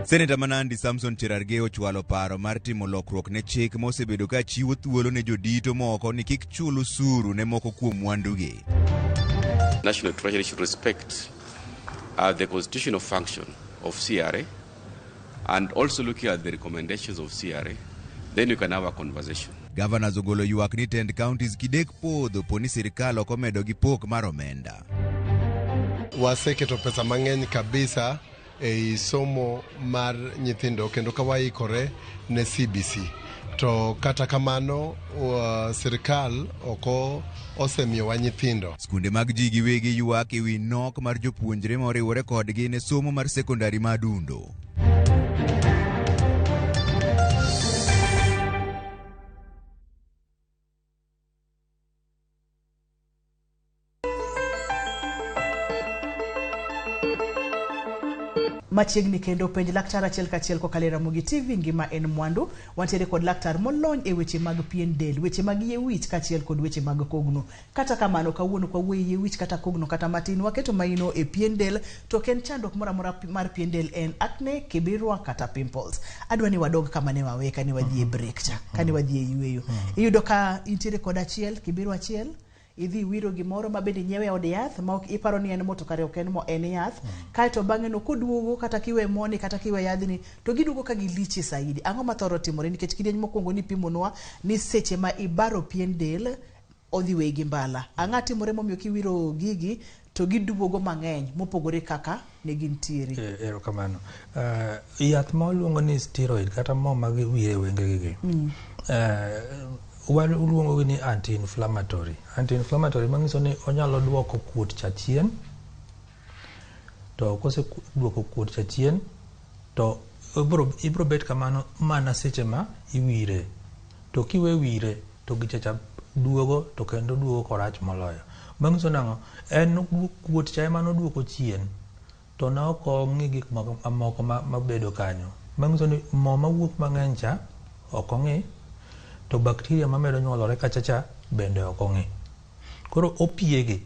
Seneta ma Nandi Samson Cherargei ochwalo paro mar timo lokruok ne chik ma osebedo ka chiwo thuolo ne jodito moko ni kik chul osuru ne moko kuom mwandugi. National Treasury should respect the constitutional function of CRA and also looking at the recommendations of CRA, then you can have a conversation. Governors ogolo ywak ni tend counties kidek podho po ni sirikal ok omedo gi pok mar omenda. Waseketo pesa mang'eny kabisa ei somo mar nyithindo kendo ka waikore ne CBC. To kata kamano sirikal oko osemiyowa nyithindo. Skunde mag ji giwegi ywak ewi nok mar jopuonjre ma oriwore kodgi ne somo mar sekondari ma Adundo. Machiegni kendo penj laktar achiel kachiel kokalo e Ramogi TV ngima en mwandu. Wantiere kod laktar molony e weche mag pien del, weche mag yie wich kaachiel kod weche mag kogno. Kata kamano kawuono ok wawuoyo e yie wich kata kogno kata matin, waketo maino e pien del to ok en chandruok moro amora mar pien del, en acne, kibirwa kata pimples. Adwa ni wadog kama ne wawe kane wadhi e break cha, kane wadhi e yueyo. Iyudo ka intiere kod achiel, kibirwa achiel, idhi wiro gimoro ma bende inyiewe e od yath ma ok iparo ni en mo to kare ok en mo, en yath. Kaeto bang'e no koduogo kata kiwe moni kata kiwe yadhni to giduogo ka giliche saidi. Ang'o mathoro timore? Nikech kidieny mokwongo nipimonwa ni seche ma ibaro pien del odhi weyi gi mbala. Ang'o timore momiyo kiwiro gigi to giduogo mang'eny mopogore kaka ne gintiere? Erokamano. Yath ma waluongo ni steroid kata mo ma giwire e wengegi gi waluongo gi ni anti-inflammatory. Anti-inflammatory manyiso ni onyalo duoko kuot cha chien, to kose duoko kuot cha chien to ibro bet kamano mana seche ma iwire. To kiwe wire to gicha cha duogo to kendo duogo korach moloyo. Manyiso nang'o? En kuot cha ema noduoko chien to ne ok ong'i gik mamoko mabedo kanyo. Manyiso ni mo mawuok mang'eny cha ok ong'i, to bacteria mamedo nyuolore kacha cha bende ok ong'i. Koro opiegi.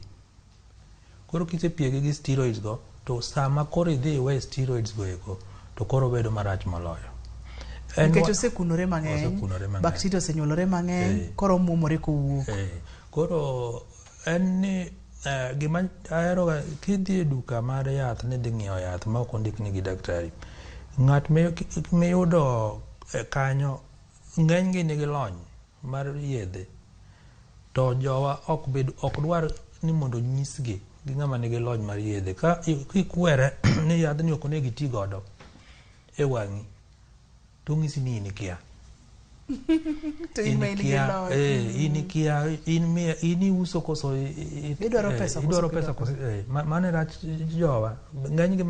Koro kisepiegi gi steroids go, to sama koro idhi iwe steroids go eko, to koro bedo marach moloyo. Nikech osekunore mang'eny, bacteria osenyuolore mang'eny, koro omuomore kowuok. Koro en ni gima ahero kidhi e duka mar yath ni dhi ng'iewo yath ma ok ondikni gi daktari, ng'at miyudo kanyo ng'enygi nigi lony mar yedhe, to jowa ok dwar ni mondo nyisgi gi ng'ama nigi lony mar yedhe. Ka kikwere ni yadhni ok onego iti godo e wang'i, to onyisi ni in ikia. To in ma in gi lony. In ikia, in iuso koso idwaro pesa idwaro pesa koso mano e rach jowa. Ng'enygi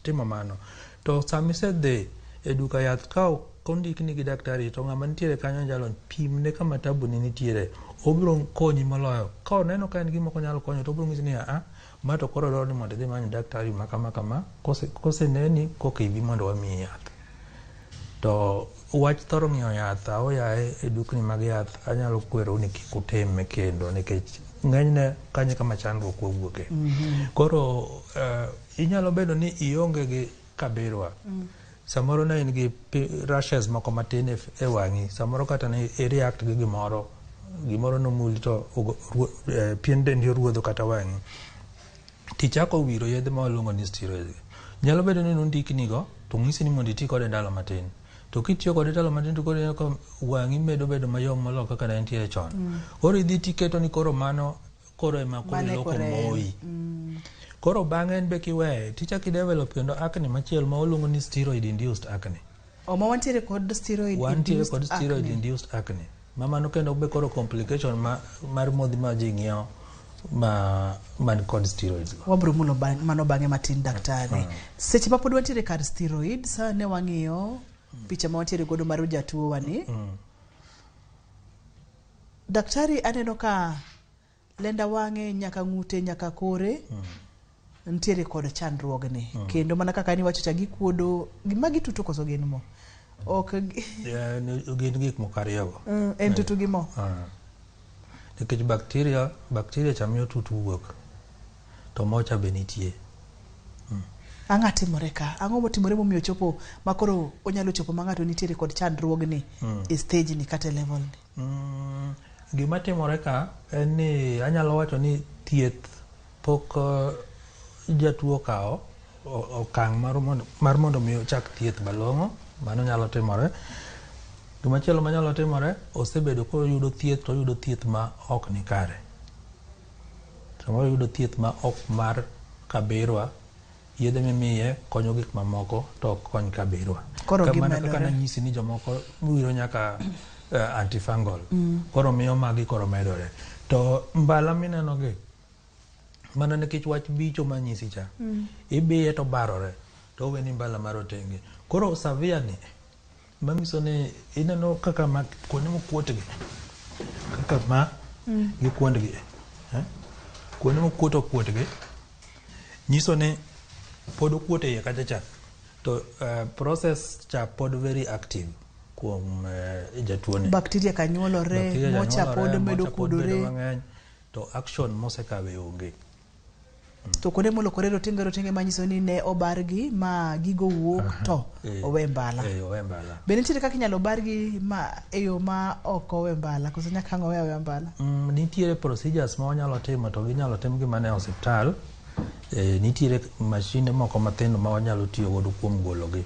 timo mano. To sama isedhi e duka yath ka ok ondikni gi daktari to ng'ama nitiere kanyo jalony pimne kama tabuni nitiere, obiro konyi moloyo. Ka oneno ka en gima ok onyal konyo to obiro nyisi ni a ma to koro dwaro ni mondo idhi many daktari ma kama kama, koseneni koka ibi mondo wamiyi yath. To wach thoro ng'iewo yath aoyaye e dukni mag yath anyalo kwerou ni kik utime kendo nikech ng'enyne kanyo kama chandruok wawuoke. Koro inyalo bedo ni ionge gi kabirwa. Samoro ne in gi rashes moko matin e wang'i, samoro kata ne i react gi gimoro, gimoro nomuli to pien dendi oruodho kata wang'i. Tichako wiro yedhe ma waluongo ni steroids gi. Nyalo bedo ni nondikni go to onyisi ni mondo iti kode ndalo matin. To kitiyo kode ndalo matin to koro ineno ka wang'i medo bedo mayom moloyo kaka ne entiere chon. Koro idhi tiketo ni koro mano koro ema koro Mano e iloko koro en. moi. Koro bang'e en be kiweye tichako i develop kendo acne machielo ma waluongo ni steroid induced acne. O ma wantiere kod steroid Wantiere induced kod steroid acne. induced acne. Ma mano kendo be koro complication ma, mar modhi ma ji ng'iewo ma man kod steroids go. Wabro mulo mano bang'e matin daktari. Seche ma pod wantiere kar steroids, ne wang'iyo picha ma wantiere godo mar jatuo wani. Daktari aneno ka lenda wang'e nyaka ng'ute nyaka kore nitiere kod chandruogni. Kendo mana kaka niwacho cha gikuodo gima gituto koso gin mo. Ok Yeah, gin gik moko ariyogo. En tutu gi mo. Nikech bacteria cha miyo tutu wuok to mo cha be nitie. Ang'o timore ka? Ang'o motimore momiyo chopo ma koro onyalo chopo ma ng'ato nitiere kod chandruogni e stage ni kata e level ni? Gima timore ka en ni anyalo wacho ni thieth pok jatuo okawo okang' mar mondo mi ochak thieth malong'o, mano nyalo timore. Gimachielo manyalo timore, osebedo koyudo thieth to oyudo thieth ma ok ni kare. Samoro oyudo thieth ma ok mar kabirwa, yedhe mimiye konyo gik mamoko to ok kony kabirwa. Koro Kamano gimedore. kaka nanyisi ni jomoko wiro nyaka antifungal. Koro miyo magi koro medore. To mbala mineno gi, mana nikech wach bicho manyisi cha, ibiye to barore, to oweni mbala marotenge. Koro severe ni, manyiso ni ineno kaka ma kuonde mokuot gi, kaka ma gi kuondgi, Kuonde mokuot okuot gi, nyiso ni pod okuot e iye kacha cha, to process cha pod very active kuom jatuo ni. Bacteria ka nyuolore, Bacteria mocha nyuolore, pod medo mocha pod bedo kuodore. mang'eny, to action mosekawe onge. To kuonde molokore rotenge rotenge manyiso ni ne obargi ma gigo wuok to owe mbala. Owe mbala. Be nitiere kaka inyalo bargi ma e yo ma ok owe mbala koso nyaka ang' owe aweya mbala? Nitiere procedures ma wanyalo timo to ginyalo timgi mana e osiptal. Nitiere mashinde moko mathindo ma wanyalo tiyo godo kuom gologi.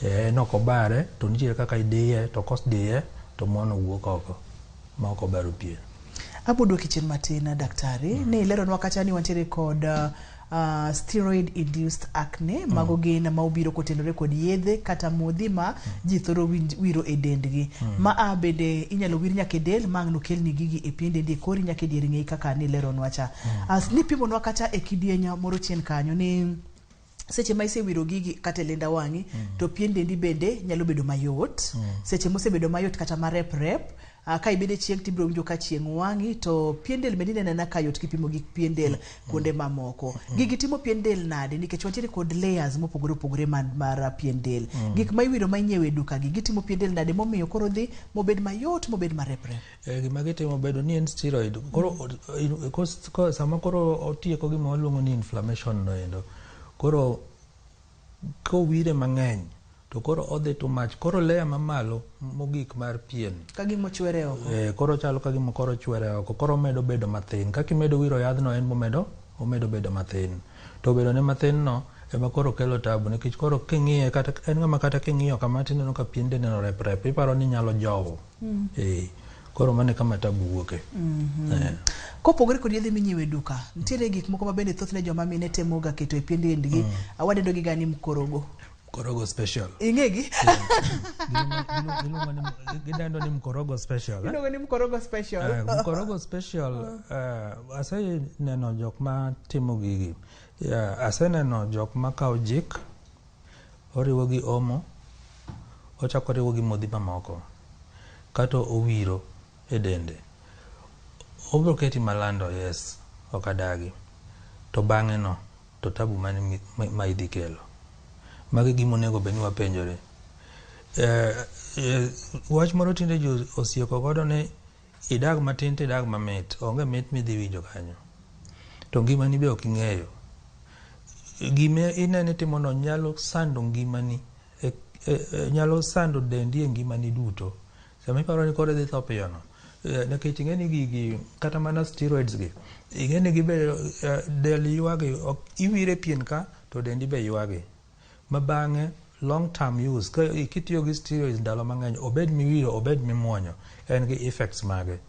En ok obare to nitiere kaka idiye to kosediye to mono wuok oko ma ok obaro pien. Abo duoki chien matin daktari, ni ileronwa kacha ni wantiere kod steroid induced acne, mago gin ma obiro kotenore kod yedhe kata modhi ma ji thoro wiro e dendgi. Ma a bende inyalo wir nyaka e del ma ang' nokelni gigi e pien dendi e kori nyaka e dier ng'eyi kaka nileronwa cha. Nipimonwa kacha e kidieny moro chien kanyo ni seche ma isewiro gigi kata e lenda wang'i to pien dendi bende nyalo bedo mayot. Seche mosebedo mayot kata marep rep, ka ibedo e chieng' tibiro winjo ka chieng' wang'i to pien del bende ineno anena ka yot kipimo gi pien del kuonde mamoko. Gigi timo pien del nade nikech wantiere kod layers mopogore opogore mar pien del. Gik ma iwiro ma inyiewo e duka gi gitimo pien del nade momiyo koro dhi mobed mayot mobed marep rep? Gima gitimo bedo ni en steroid. Koro, sama koro otieko gima waluongo ni inflammation no endo, koro kowire mang'eny to koro odhi too much. Koro layer mamalo mogik mar pien ka gima ochwere oko. Koro chalo ka gima koro ochwere oko, koro omedo bedo mathin. Kaka imedo wiro yadhno en bomedo, omedo bedo mathin. To bedo ne mathin no ema koro kelo tabu nikech koro king'iye kata en ng'ama kata king'iyo kama tineno ka pien dende no rep rep, iparo ni nyalo jowo. Koro mano e kama tabu wuoke. Kopogore kod yedhe minyiewo e duka, nitiere gik moko ma bende thothne joma mine temoga keto e pien dendgi. Wadendo gi ga ni mkorogo. Mkorogo special. Ing'egi? Gidendo ni mkorogo special. Iluongo ni mkorogo special. Mkorogo special, aseneno jok ma timo gigi. Aseneno jok ma kawo jik, oriwo gi omo, ochako oriwo gi modhi mamoko, kato owiro e dende. Obiro keti malando, yes, ok adagi. To bang'e no, to tabu mane ma idhi kelo. Magi gima onego bed ni wapenjore. Wach moro tinde ji osieko godo ni idag matin to idag mamit, onge mit midhi winjo kanyo. To ngimani be ok ing'eyo. Gima ineno itimono nyalo sando ngimani e, e, nyalo sando dendi e ngimani duto. Sama iparo ni koro idhi tho piyo no, nikech ing'e ni gigi kata mana steroids gi, ing'e ni gibe del ywagi, iwire pien ka to dendi be ywagi. Ma bang'e long term use, ka kitiyo gi steroids ndalo mang'eny, obed miwiro, obed mimuonyo, en gi effects mage.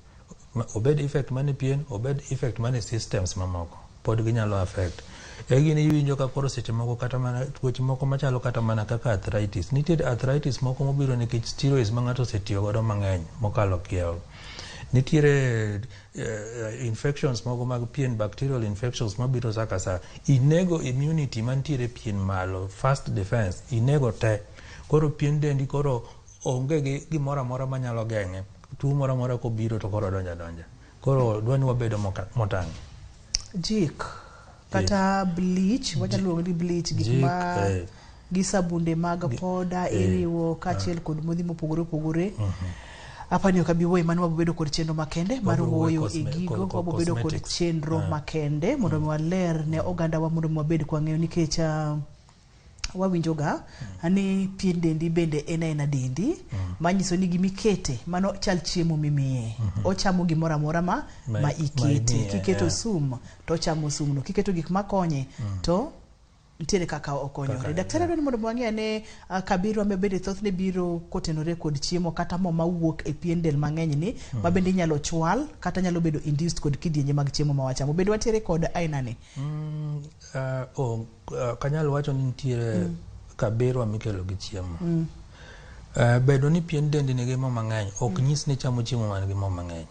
Obed effect mane pien, obed effect mane systems mamoko, pod ginyalo affect. E gini iwinjo ka koro seche moko kata mana tuoche moko machalo kata mana kaka arthritis. Nitie arthritis moko mobiro nikech steroids ma ng'ato osetiyo godo mang'eny mokalo kiewo. Nitiere infections moko mag pien, bacterial infections mabiro sa ka sa. Inego immunity mantiere pien malo, first defense, inego te. Koro pien dendi koro onge gi gimoro amora manyalo geng'e. Tuo moro amora kobiro to koro donjo adonja. Koro dwa ni wabedo motang'. Jik kata bleach, wanyalo luongo ni bleach, gik Jik, ma gi sabunde mag poda iriwo kaachiel kod modhi mopogore opogore. Apani ok abi wuoyo mano, wabobedo kod chenro makende mar Wabiro wuoyo wuoyo e gigo, wabobedo kod cosmetics. chenro makende mondo mi waler ne oganda wa, mondo mi wabed kwang'eyo nikech wawinjoga ni pien dendi bende en aena dendi, manyiso ni gimikete mano chal chiemo mimiye, ochamo gimoro amora ma, ma ikete. Imiye, Kiketo sum to ochamo sumno, kiketo gik makonye to nitiere kaka okonyore. Daktari, adwa ni mondo wang'e ane kabirwa ma bende thothne biro kotenore kod chiemo kata mo mawuok e pien del mang'eny ni ma bende inyalo chwal kata nyalo bedo induced kod kidienje mag chiemo ma wachamo. Bende wantiere kod aina ni? Ok anyal wacho ni nitiere kabirwa mikelo gi chiemo. Bedo ni pien dendi nigi mo mang'eny ok nyis ni chamo chiemo man gi mo mang'eny.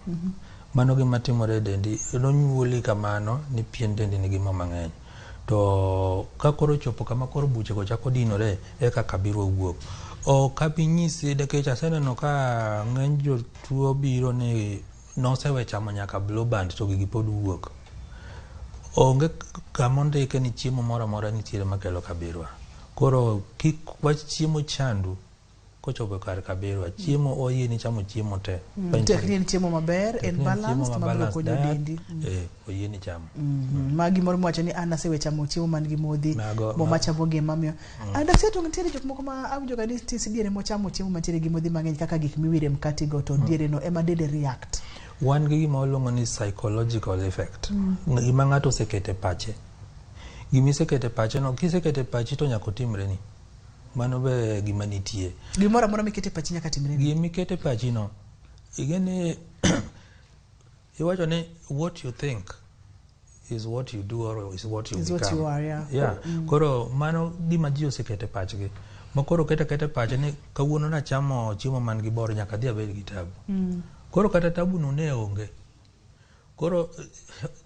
Mano gima timore e dendi, nonyuoli kamano ni pien dendi nigi mo mang'eny. To ka koro chopo kama koro buchego chako dinore, eka kabirwa wuok. Ok abi nyisi nikech aseneno ka ng'eny jotuo biro ni nosewe chamo nyaka blue band to gigi pod wuok. Onge kama ondike ni chiemo moro amora nitiere makelo kabirwa. Koro kik wach chiemo chandu kochopo kar kabirwa. Chiemo oyieni chamo chiemo te. Tek ni en chiemo maber, Tek en ni en chiemo balanced ma mabiro balanced konyo diet, dendi. Oyieni chamo. Ma gimoro miwacho ni an asewe chamo chiemo man gi modhi mo machamo gi mamiyo. Daktari, to nitiere jok moko ma awinjo ga ni tis diere mochamo chiemo mantiere gi modhi mang'eny kaka gik miwire mkati go, to diere no ema dende react. Wan gi gima waluongo ni psychological effect. Gima ng'ato oseketo e pache. Gima iseketo e pache no, kiseketo e pachi to nyaka otimreni. Mano be gima nitie. Gimoro amora mikete pachi nyaka timre ni. Gima iketo e pachi no, ing'e ni iwacho ni what you think is what you do or is what you Is what become. you are, yeah. Yeah. Koro mano gima ji oseketo e pachgi. Ma koro keto aketa e pache ni kawuono nachamo chiemo man gi bor, nyaka adhi abed gi tabu. Koro kata tabu no ne onge. Koro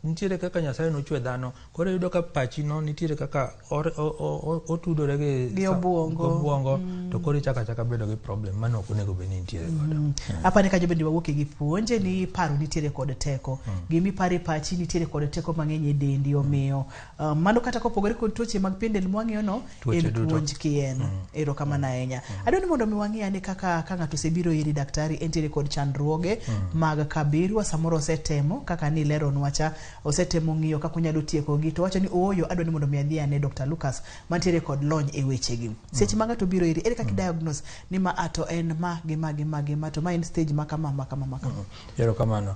nitiere kaka Nyasaye nochwe dhano. Koro iyudo ka pachi no nitiere kaka otudore gi Gi obuongo. gi obuongo to koro ichako achaka bedo gi problem mano ok onego bed ni nitiere godo. Apani kanyo bende wawuoke gi puonje ni paro nitiere kod teko. Gimiparo e pachi nitiere kod teko mang'eny e dendi, omiyo mano kata kopogore kod tuoche mag pien del mwang'iyo no, Tuoche en duto. puonj kien. Erokamano ahinya. Adwa ni mondo mi wang'i ane kaka ka ng'ato osebiro iri daktari, entiere kod chandruoge mag kabirwa, samoro osetemo kaka nileronwa cha, osetemo ng'iyo kaka onyalo tiekogi, to wacho ni ooyo, adwa ni mondo mi adhi ane Dr. Lucas mantiere kod lony e wechegi. Seche ma ng'ato biro iri, ere kaka diagnose ni ma a to en ma gi ma gi ma gi ma, to ma en stage ma kama ma kama ma kama? Erokamano.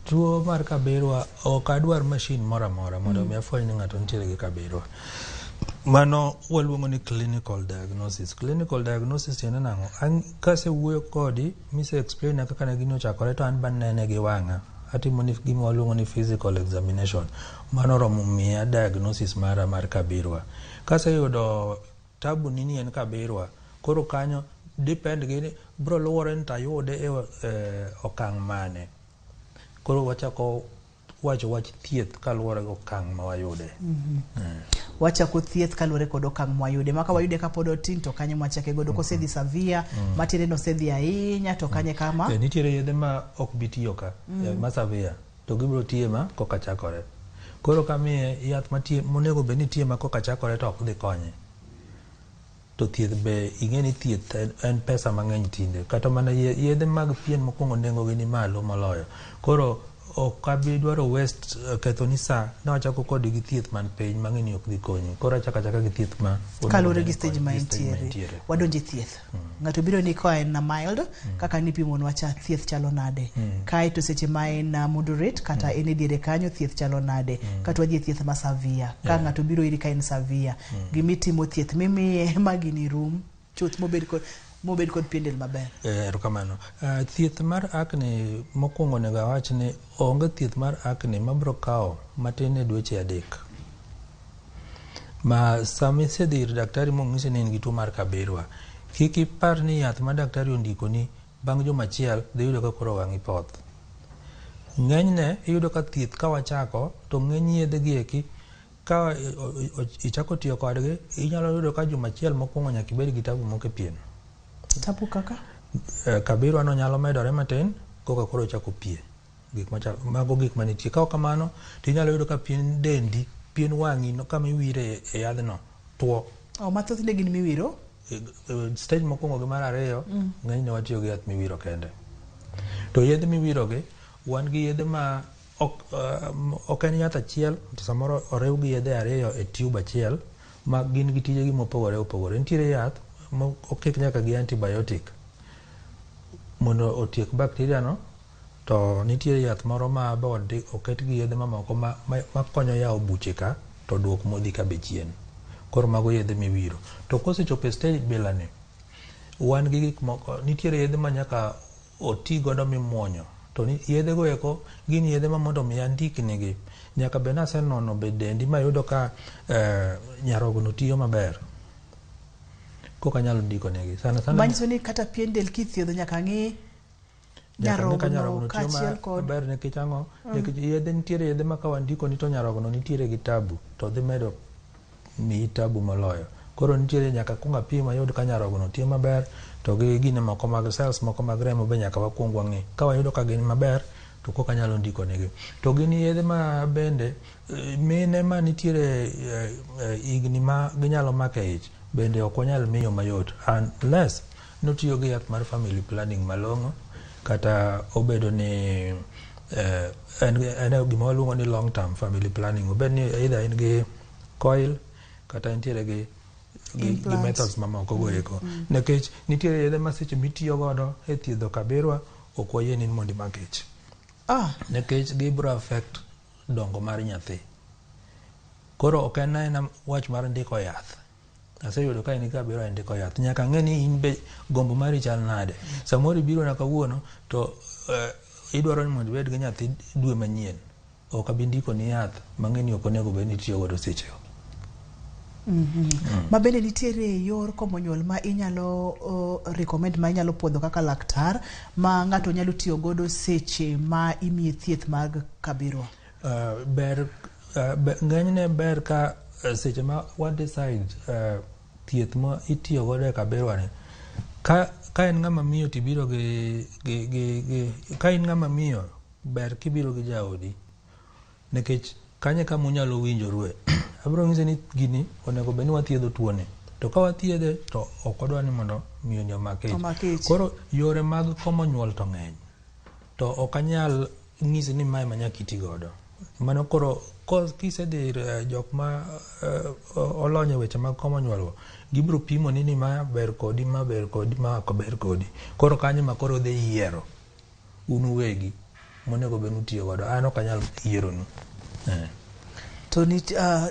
Tuo mar kabirwa ok adwar machine moro amora mondo mi afweny ni ng'ato nitiere gi kabirwa. Mano waluongo ni clinical diagnosis. Clinical diagnosis tiende nang'o? An kasewuoyo kodi mise explain na kaka ne gini ochakore, to an banene gi wang'a. Atimo ni gima waluongo ni physical examination. Mano oromo miya diagnosis mara mar kabirwa. Kaseyudo tabu ni en kabirwa, koro kanyo depend gi ni bro luwore ni tayude e okang' mane. Koro wachako wacho wach thieth kaluwore gi okang' ma wayude. Wachako thieth kaluwore kod okang' mwayude. Ma ka wayude kapod otin, to kanyo mwachake godo. Kosedhi severe, matiende ni osedhi ahinya, to kanye kama Nitiere yedhe ma ok bi tiyo ka ma severe to gibiro tiye ma koka chakore. Koro kamiye yath matie monego bed ni tiye ma koka chakore to ok dhi konye. To thieth be ing'e ni thieth en pesa mang'eny tinde. Kata mana yedhe mag pien mokwongo nengo gi ni malo moloyo. Koro Ok abi dwaro waste ketho ni saa nawachako kodi gi thieth man piny mang'e ni ok dhi konyi. Koro achako achaka gi thieth ma onego Kaluwore bed gi ni stage konyi, ma gi stage ma entiere. entiere. Wadonje e thieth. Ng'ato biro ni koa en na mild, kaka nipimonwa cha thieth chalo nade. Kae to seche ma en moderate kata en e diere kanyo thieth chalo nade. Kata wadhi e thieth ma severe. Ka ng'ato biro iri ka en severe, gimitimo thieth mimiye ma gini rum chuth mobed kod mobed kod pien del maber. Erokamano. Thieth mar acne mokwongo onego awach ni onge thieth mar acne mabiro kawo matin ne dweche 3. Ma sama isedhi ir daktari mong'isi ni in gi tuo mar kaberwa, kik ipar ni yath ma daktari ondikoni bang' juma achiel dhi yudo ka koro wang'i poth. Ng'enyne iyudo ka thieth ka wachako to ng'eny yedhe gi eki ka ichako tiyo kodgi inyalo yudo ka juma achiel mokwongo nyaka ibed gi tabu moko e pien. Tabu kaka? Kabirwa no nyalo medore matin koka koro ochako pie. Gik machalo mago gik manitie. Ka ok kamano to inyalo yudo ka pien dendi, pien wang'i no kama iwire e yadhno tuo. Oh, ma thothne gin miwiro? Stage mokwongo gi mar ariyo ng'enyne watiyo gi yath miwiro kende. To yedhe miwiro gi wan gi yedhe ma ok en yath achiel to samoro oriw gi yedhe ariyo e tube achiel ma gin gi tijegi mopogore opogore. Nitiere yath ma okik nyaka gi antibiotic mondo otiek bacteria no to nitiere yath moro ma be oket gi yedhe mamoko makonyo yawo buche ka to duok modhi ka be chien. Koro mago yedhe miwiro. To kosechopo e stage bila ni, wan gi gik moko, nitiere yedhe ma nyaka oti godo mimuonyo. To yedhe go eko gin yedhe ma mondo mi andiknigi nyaka bed ni asenono be dendi mayudo ka nyarogno tiyo maber. Koka anyalo ndiko negi. Sana sana Manyiso ni kata pien del kithiedho nyaka ng'i nyarogno kaachiel kod maber nikech ang'o? Nikech yedhe nitiere yedhe ma ka wandiko ni to nyarogno nitiere gi tabu to dhi medo miyi tabu moloyo. Koro nitiere nyaka kuong apim ayud ka nyarogno tiyo maber to gi gine moko mag cells moko mag remo be nyaka wakuong wang'i. Ka wayudo ka gin maber to koka anyalo ndiko negi. To gin yedhe ma bende mine ma nitiere higni ma ginyalo mako e ich bende ok wanyal miyo mayot unless notiyo gi yath mar family planning malong'o kata obedo ni en gima waluongo ni long term family planning. Obed ni either en gi coil kata entiere gi methods mamoko go eko. Nikech nitiere yedhe ma seche mitiyo godo e thiedho kabirwa ok wayie ni mondo imak ich. Nikech gibiro affect dongo mar nyathi. Koro ok en aena wach mar ndiko yath. Aseyudo ka in gi kabirwa e ndiko yath. Nyaka ng'e ni in be gombo mari chal nade. Samoro ibiro na kawuono to idwaro ni mondo ibed gi nyathi dwe manyien. Ok abi ndiko ni yath mang'e ni ok onego bed ni itiyo godo sechego. Ma bende nitiere yor komo nyuol ma inyalo recommend ma inyalo puodho kaka laktar ma ng'ato nyalo tiyo godo seche ma imiye thieth mag kabirwa. Ber ng'enyne ber ka seche ma wa decide thieth ma itiyo godo e kabirwa ni ka en ng'ama miyo tibiro gi ka in ng'ama miyo ber kibiro gi jaodi nikech kanyo kama unyalo winjorue. Abiro nyisi ni gini onego bed ni wathiedho tuoni to ka wathiedhe to ok wadwa ni mondo miyo ni omak ich. Koro yore mag komo nyuol to ng'eny to ok anyal nyisi ni mae ma nyaka iti godo. Mano koro kisedhi ir jok ma olony e weche mag komo nyuol go, gibiro pimo ni ma ber kodi, ma ber kodi, ma ok ber kodi. Koro kanyo ma koro udhi yiero un uwegi monego bed ni utiyo godo. An ok anyal yieronu. To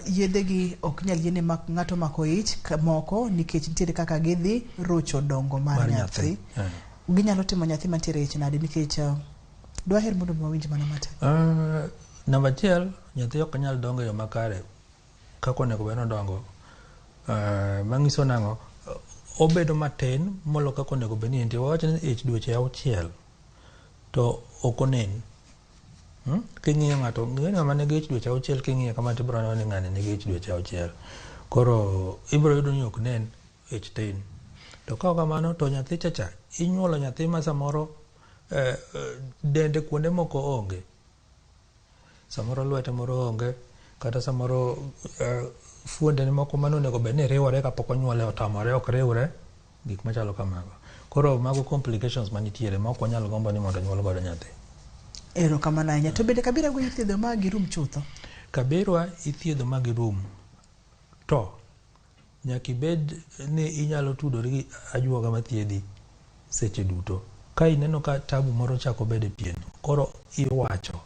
yedhe gi ok nyal yiene ng'ato mako ich moko nikech nitiere kaka gidhi rocho dongo mar nyathi. Ginyalo timo nyathi mantiere ich nade nikech dwaher mondo wawinj mana matin. Namba achiel, nyathi ok nyal dongo e yo makare kaka onego bed ni odongo. Manyiso nang'o? Obedo matin molo kaka onego bed ni entie. Wawach ni ich dweche 6 to ok onen. King'iyo ng'ato, ng'ama nigi ich dweche 6 king'iyo kama tibiro neno ni ng'ani nigi ich dweche 6. Koro ibiro yudo ni ok nen, ich tin. To ka ok kamano to nyathi chacha inyuolo nyathi ma samoro dende kuonde moko onge. Samoro lwete moro onge kata samoro fuondene moko mane onego bed ni riwore kapok onyuole otamore ok riwre, gik machalo kamago. Koro mago complications manitiere ma ok wanyal gombo ni mondo onyuol godo nyathi. Erokamano ahinya. To bende kabira go ithiedho ma girum chutho? Kaberwa ithiedho ma girum. To nyaka ibed ni inyalo tudori gi ajuoga mathiedhi seche duto. Ka ineno ka tabu moro chako bedo e pien, koro iwacho.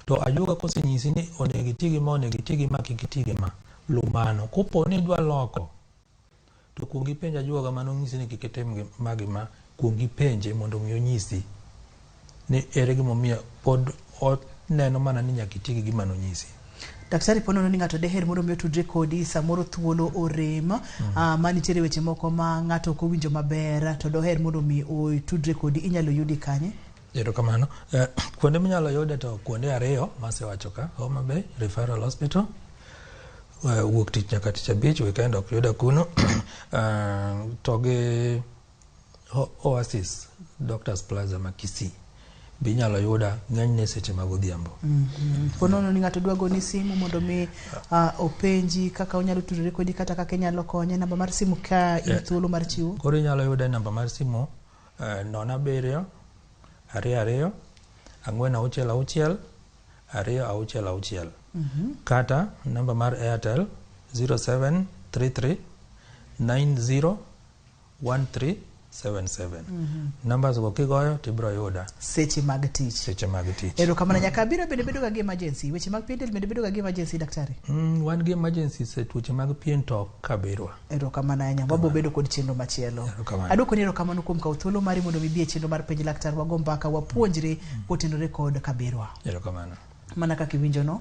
To ajuoga kosenyisi ni onego iti gi ma, onego iti gi ma, kik iti gi ma, luw mano. Kopo ni idwa loko, to kuong ipenj ajuoga manonyisi ni kik itim ma gi ma, kuong ipenje mondo mi onyisi ni ere gimomiyo pod oneno mana ni nyaka iti gi gima nonyisi. Daktari, po nono ni ng'ato deher mondo mi otudre kodi, samoro thuolo orem, ma nitiere weche moko ma ng'ato ok owinjo maber, to doher mondo mi otudre kodi, inyalo yudi kanye? Erokamano. Kuonde minyalo yude to kuonde ariyo masewacho ka, Homa Bay Referral Hospital, wuok tich nyaka tich abich, weekend ok yuda kuno, to gi Oasis Doctors Plaza ma Kisii. Be inyalo yuda ng'enyne seche mag odhiambo. Po nono ni ng'ato dwa goni simu mondo mi openji kaka onyalo tudore kodi kata kaka inyalo konye, namba mar simu ka in thuolo mar chiwo? Koro inyalo yuda e namba mar simu 07 22 466 266 kata namba mar Airtel 0733 90 1377. Numbers go kigoyo tibiro yuda seche mag tich. Seche mag tich. Erokamano. Nyaka abiro bende bedo ga gi emergency. Weche mag pien del bende bedo ga gi emergency, daktari? Wan gi emergencies e tuoche mag pien to ok kabirwa. Erokamano ahinya. Wabo bedo kod chenro machielo. Erokamano. Aduoko ni erokamano kuom kawo thuolo mari mondo mi ibi e chenro mar Penj Laktar, wago mbaka, wapuonjre kotenore kod kabirwa. Erokamano. Mana kaka iwinjo no,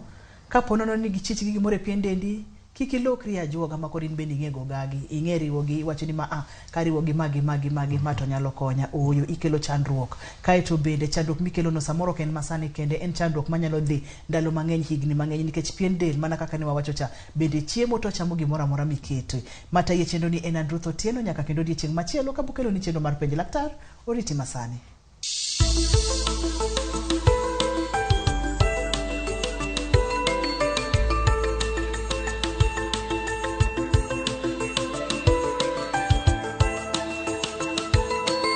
kapo nono ni gichich gi gimoro e pien dendi, kik ilokri ajuoga ma koro in bende ing'e go gagi, ing'e riwogi, iwacho ni ma a kariwo gi ma gi ma gi ma gi ma to nyalo konya. Ooyo, ikelo chandruok. Kaeto bende chandruok mikelo no samoro ok en masani kende, en chandruok manyalo dhi ndalo mang'eny, higni mang'eny, nikech pien del mana kaka ne wawacho cha, bende chiemo to chamo gimoro amora mikete. Matayi e chenro ni en an Ruth Otieno, nyaka kendo odiechieng' machielo kabokelo ni chenro mar Penj Laktar, oriti masani.